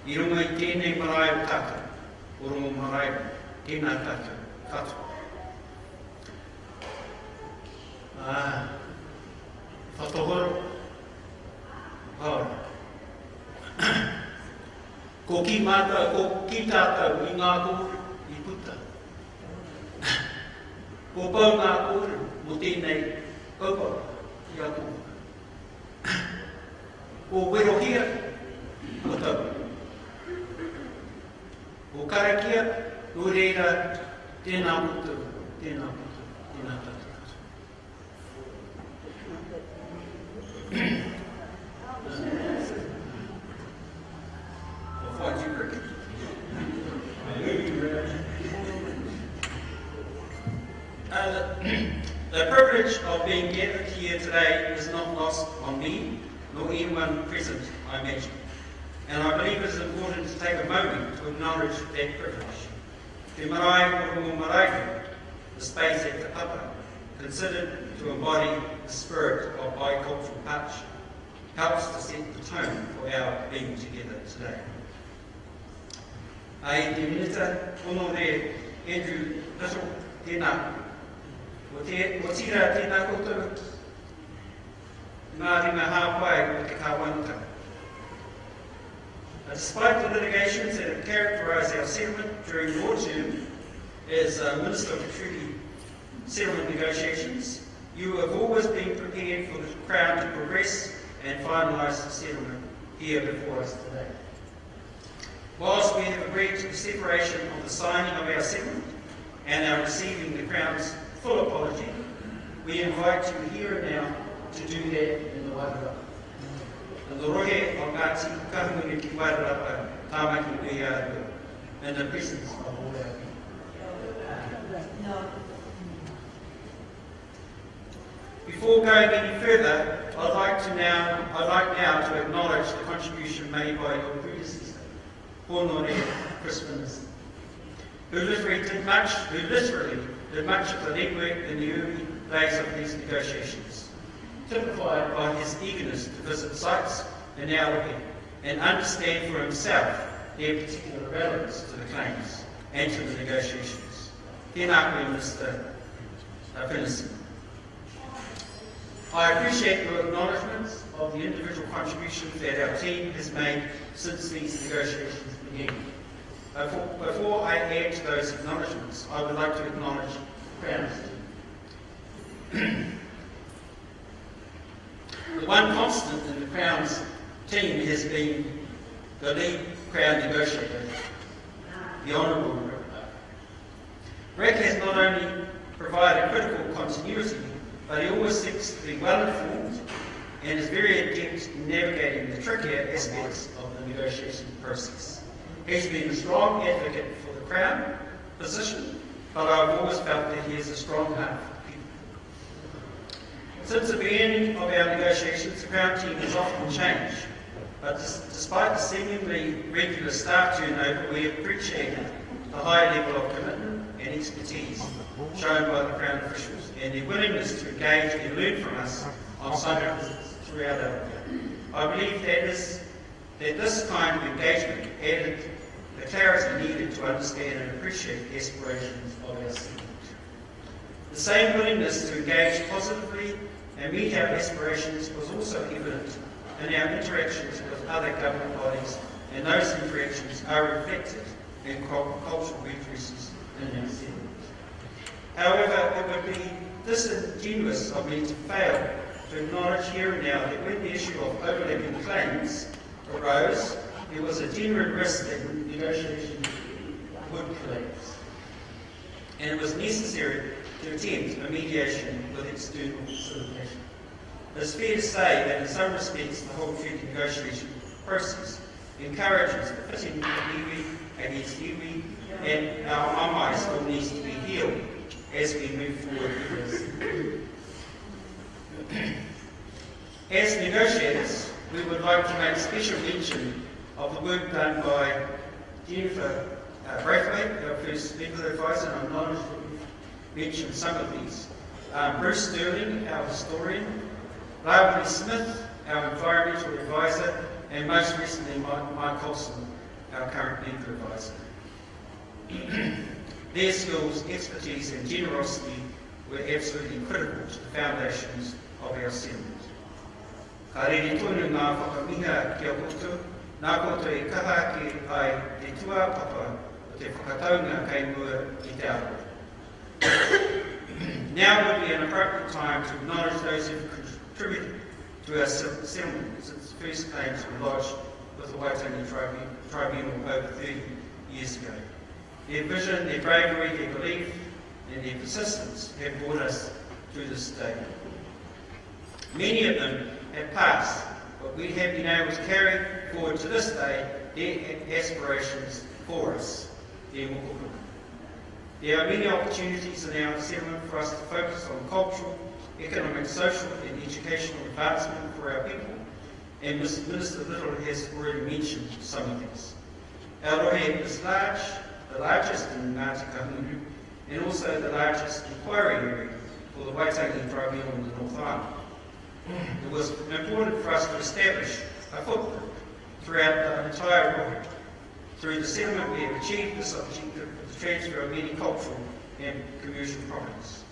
i runga i tēnei marae o tātou, o Rongomaraeroa. Tēnā tātou katoa. Ā, whatohoro, Paora. Ko ki mātou, ko ki tātou i ngā kōrero i puta. Ko pau ngā kōrero mō tēnei kaupapa ki a kōrua. Ko werohia, ko tau. o karakia, nō reira, tēnā koutou, tēnā koutou, tēnā tātou katoa. I'll find you, Rick. The privilege of being gathered here today is not lost on me, nor anyone present, I imagine. And I believe it is important to take a moment to acknowledge that privilege. Te marae o Rongomaraeroa, the space at Te Papa, considered to embody the spirit of bicultural partnership, helps to set the tone for our being together today. Ai te Minita Honore Andrew Little, tēnā. O, te, o tira, tēnā koutou, ngā ringa hāpai o te kāwanatanga. Despite the litigations that have characterised our settlement during your term as Minister for Treaty Settlement Negotiations, you have always been prepared for the Crown to progress and finalise the settlement here before us today. Whilst we have agreed to the separation of the signing of our settlement and our receiving the Crown's full apology, we invite you here and now to do that in the Wairarapa. In the rohe o Ngāti Kahungunu ki Wairarapa, Tāmaki nui a Rua, in the presence of all our people. Before going any further, I'd like to now, I'd like now to acknowledge the contribution made by your predecessor, Honore Chris Finlayson, who literally did much, who literally did much of the legwork in the early days of these negotiations, typified by his eagerness to visit sites in our rohe and understand for himself their particular relevance to the claims and to the negotiations. Tēnā koe, Minister Finlayson. I appreciate your acknowledgements of the individual contributions that our team has made since these negotiations began. Before, before I add to those acknowledgements, I would like to acknowledge the Crown's team. The one constant in the Crown's team has been the lead Crown negotiator, the Honourable Rick. Rick has not only provided critical continuity, but he always seems to be well informed and is very adept in navigating the trickier aspects of the negotiation process. He's been a strong advocate for the Crown position, but I've always felt that he has a strong heart for the people. Since the beginning of our negotiations, the Crown team has often changed, but despite the seemingly regular staff turnover, we appreciated the high level of commitment and expertise shown by the Crown officials and their willingness to engage and learn from us on site visits throughout our year. I believe that, is, that this kind of engagement added the clarity needed to understand and appreciate the aspirations of our settlement. The same willingness to engage positively and meet our aspirations was also evident in our interactions with other government bodies, and those interactions are reflected in cultural redresses in our settlement. However, it would be disingenuous of me to fail to acknowledge here and now that when the issue of overlapping claims arose, there was a genuine risk that negotiations would collapse, and it was necessary to attempt a mediation with external facilitation. It is fair to say that in some respects the whole treaty negotiation process encourages the pitting of iwi against iwi, and our mamae still needs to be healed as we move forward with this. As negotiators, we would like to make special mention of the work done by Jennifer Braithwaite, our first legal advisor, and I acknowledge that we've mentioned some of these. Bruce Sterling, our historian, Rawiri Smith, our environmental advisor, and most recently Mike Coulson, our current legal advisor. Their skills, expertise and generosity were absolutely critical to the foundations of our settlement. Ka rere tonu ngā whakamiha ki a koutou, nā koutou i kaha ake ai te tūāpapa o te whakataunga kei mua i te aro. Now would be an appropriate time to acknowledge those who have contributed to our settlement since the first claims were lodged with the Waitangi Tribunal over 30 years ago. Their vision, their bravery, their belief, and their persistence have brought us to this day. Many of them have passed, but we have been able to carry forward to this day their aspirations for us, their mokopuna. There are many opportunities in our settlement for us to focus on cultural, economic, social and educational advancement for our people, and Minister Little has already mentioned some of these. Our rohe is large, the largest in Ngāti Kahungunu, and also the largest inquiry area for the Waitangi Tribunal in the North Island. It was important for us to establish a footprint throughout the entire rohe. Through the settlement, we have achieved this objective with the transfer of many cultural and commercial properties.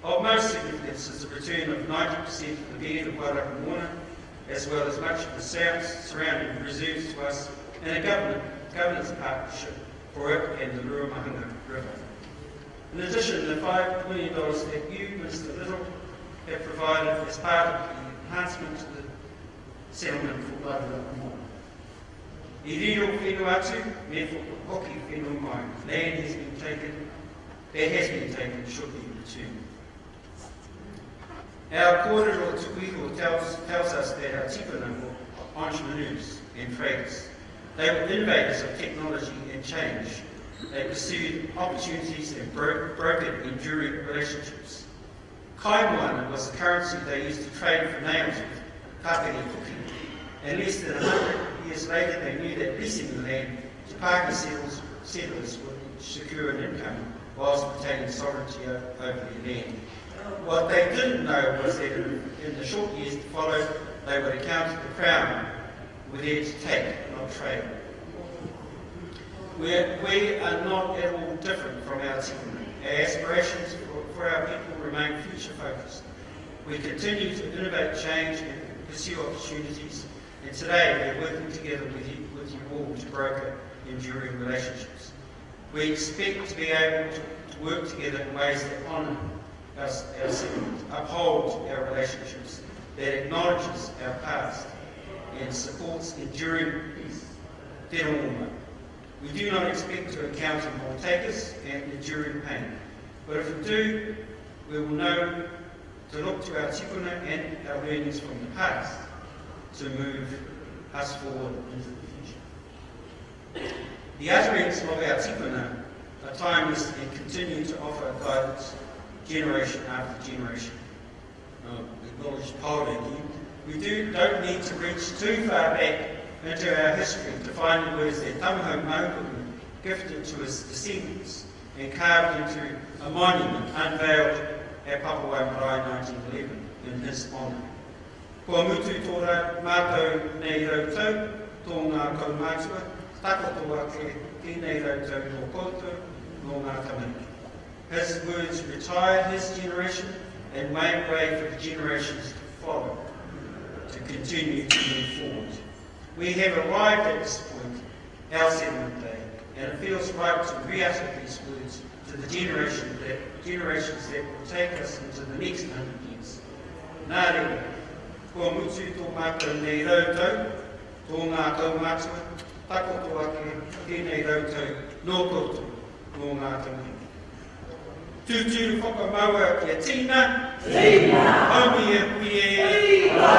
Of most significance is the return of 90% of the bed of Wairarapa Moana, as well as much of the surrounding reserves to us, and a governance partnership for it and the Ruamahanga River. In addition, the $5 million that you, Minister Little, have provided as part of the enhancement to the settlement for Wairarapa Moana. I riro whenua atu, me hoki whenua mai. Land has been taken, that has been taken, should be returned. Our kōrero tuku iho tells us that our tipuna were entrepreneurs and traders. They were innovators of technology and change. They pursued opportunities and brokered enduring relationships. Kaimoana was the currency they used to trade for nails with Kāpene Kuki, and less than 100 years later they knew that leasing the land to Pākehā settlers would secure an income whilst retaining sovereignty over their land. What they didn't know was that in the short years to follow, they would encounter the Crown were there to take, not trade. We are not at all different from our tipuna. Our aspirations for our people remain future-focused. We continue to innovate change and pursue opportunities, and today we are working together with you all to broker enduring relationships. We expect to be able to work together in ways that honour our settlement, uphold our relationships, that acknowledges our past and supports enduring peace. Te rongo. We do not expect to encounter more takers and enduring pain, but if we do, we will know to look to our tipuna and our learnings from the past to move us forward into the future. The utterance of our tipuna are timeless and continue to offer guidance generation after generation. Acknowledge Paora again. We don't need to reach too far back into our history to find the words that Tamahau Mahupuku gifted to his descendants and carved into a monument unveiled at Papawai Marae 1911 in his honour. Kua mutu tō mātou nei rautau, tō ngā kaumātua, takoto ake tēnei rautau nō koutou, nō ngā tamariki. His words retired his generation and made way for the generations to follow, to continue to move forward. We have arrived at this point, our settlement day, and it feels right to re-utter these words to the generations that will take us into the next 100 years. Nā reira, kua mutu tō mātou nei rautau, tō ngā kaumātua, takoto ake tēnei rautau nō koutou, nō ngā tamariki. Tūturu whakamaua kia tīna. Tīna! Haumi e hui e. Hui e!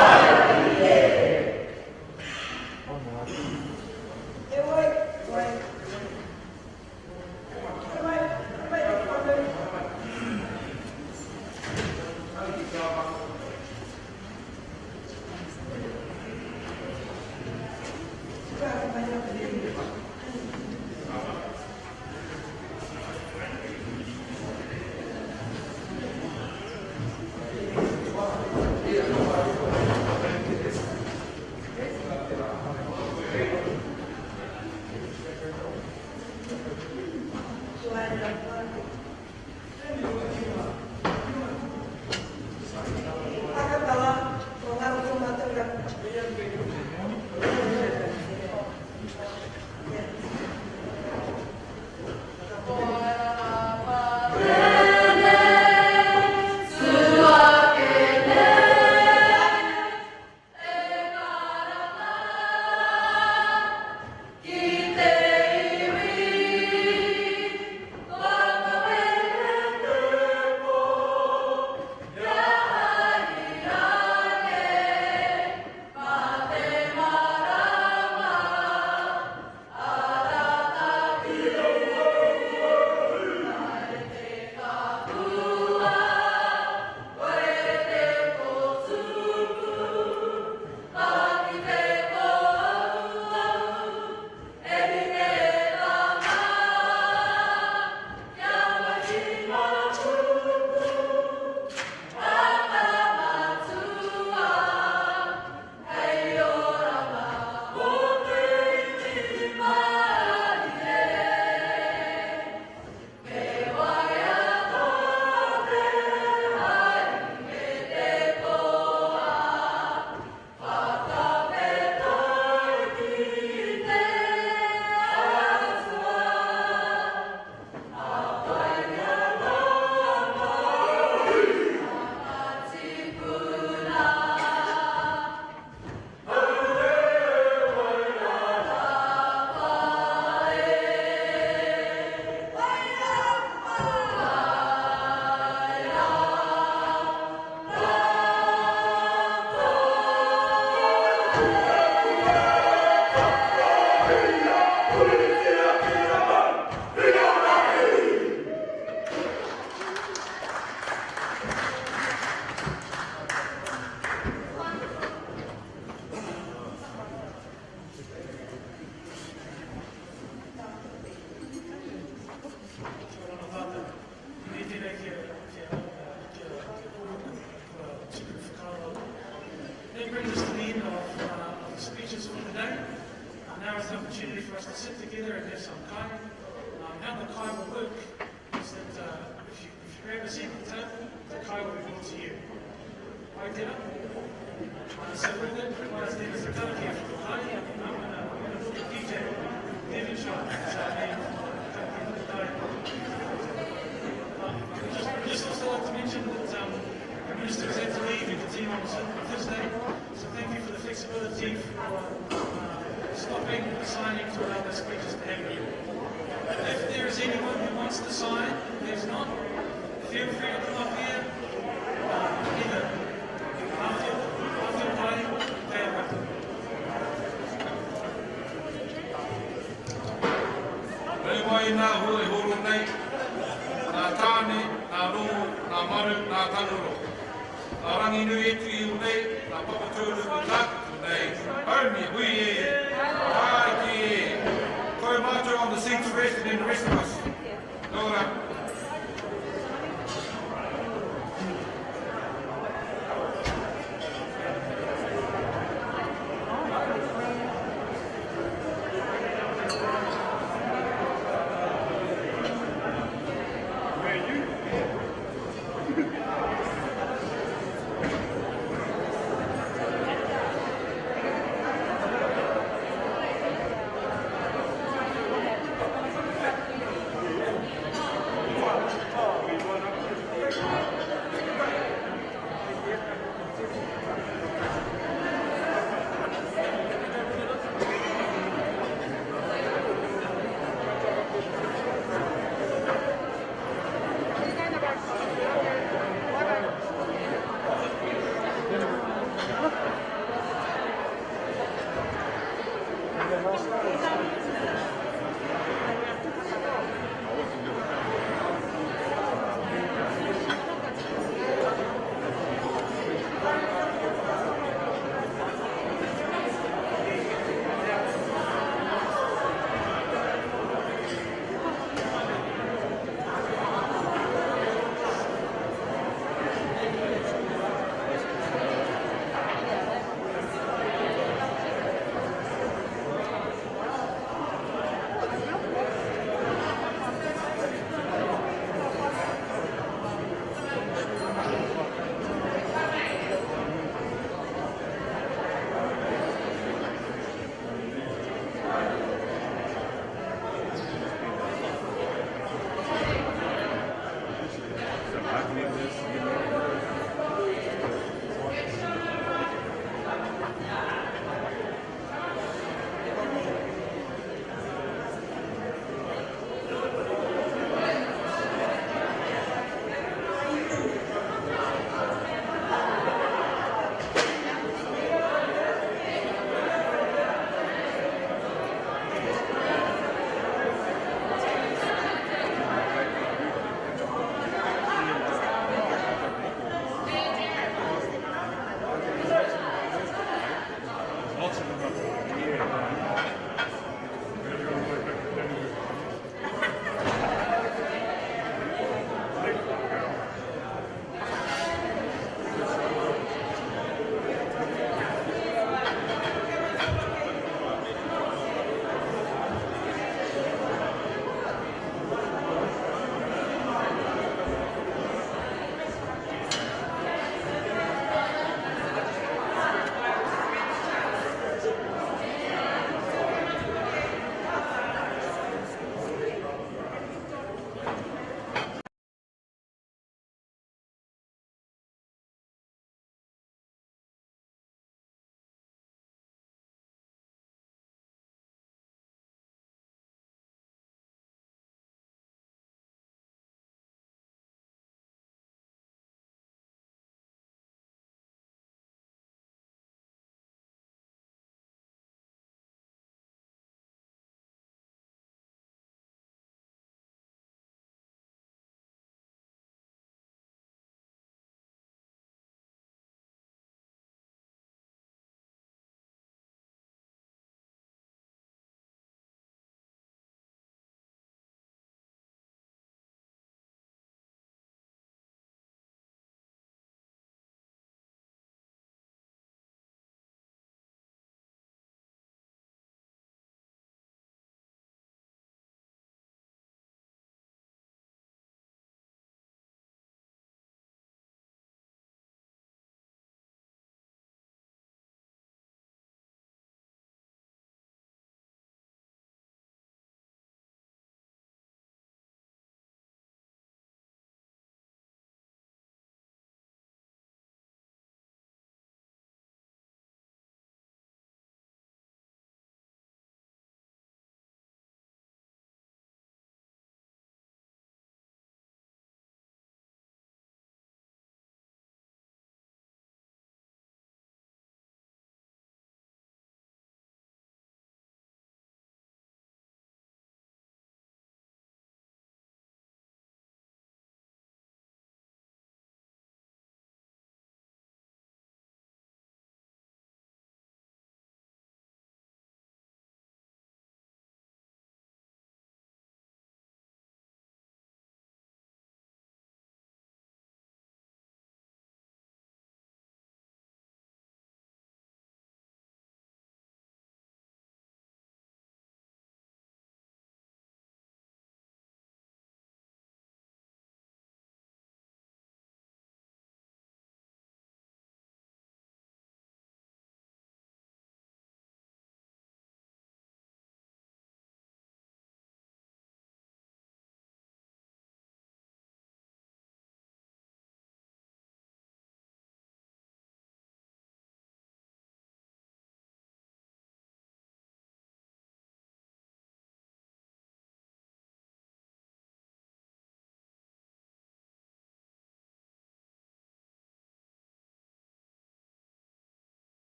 grab a seat at the table. The kai will be brought to you. Pai tera. So with that requires then is a karakia for the kai. I'm gonna, I'm gonna book a DJ, Devonshire. So I mean, karakia for the kai. Just, just also like to mention that the Minister has had to leave and continue on with his day. So thank you for the flexibility for stopping the signing to allow the speeches to happen. If there is anyone who wants to sign, there's not, feel free to come up here, either after, after kai, te awa. Rei mai nā hua e horo nei, nā tāne, nā rongo, nā maru, nā tanuro. Nā Ranginui e tuhi o nei, nā Papatūānuku tākutu nei, haumi, hui e, tāiki e. Kau mātou on the seats rest and then the rest of us. Nō ora.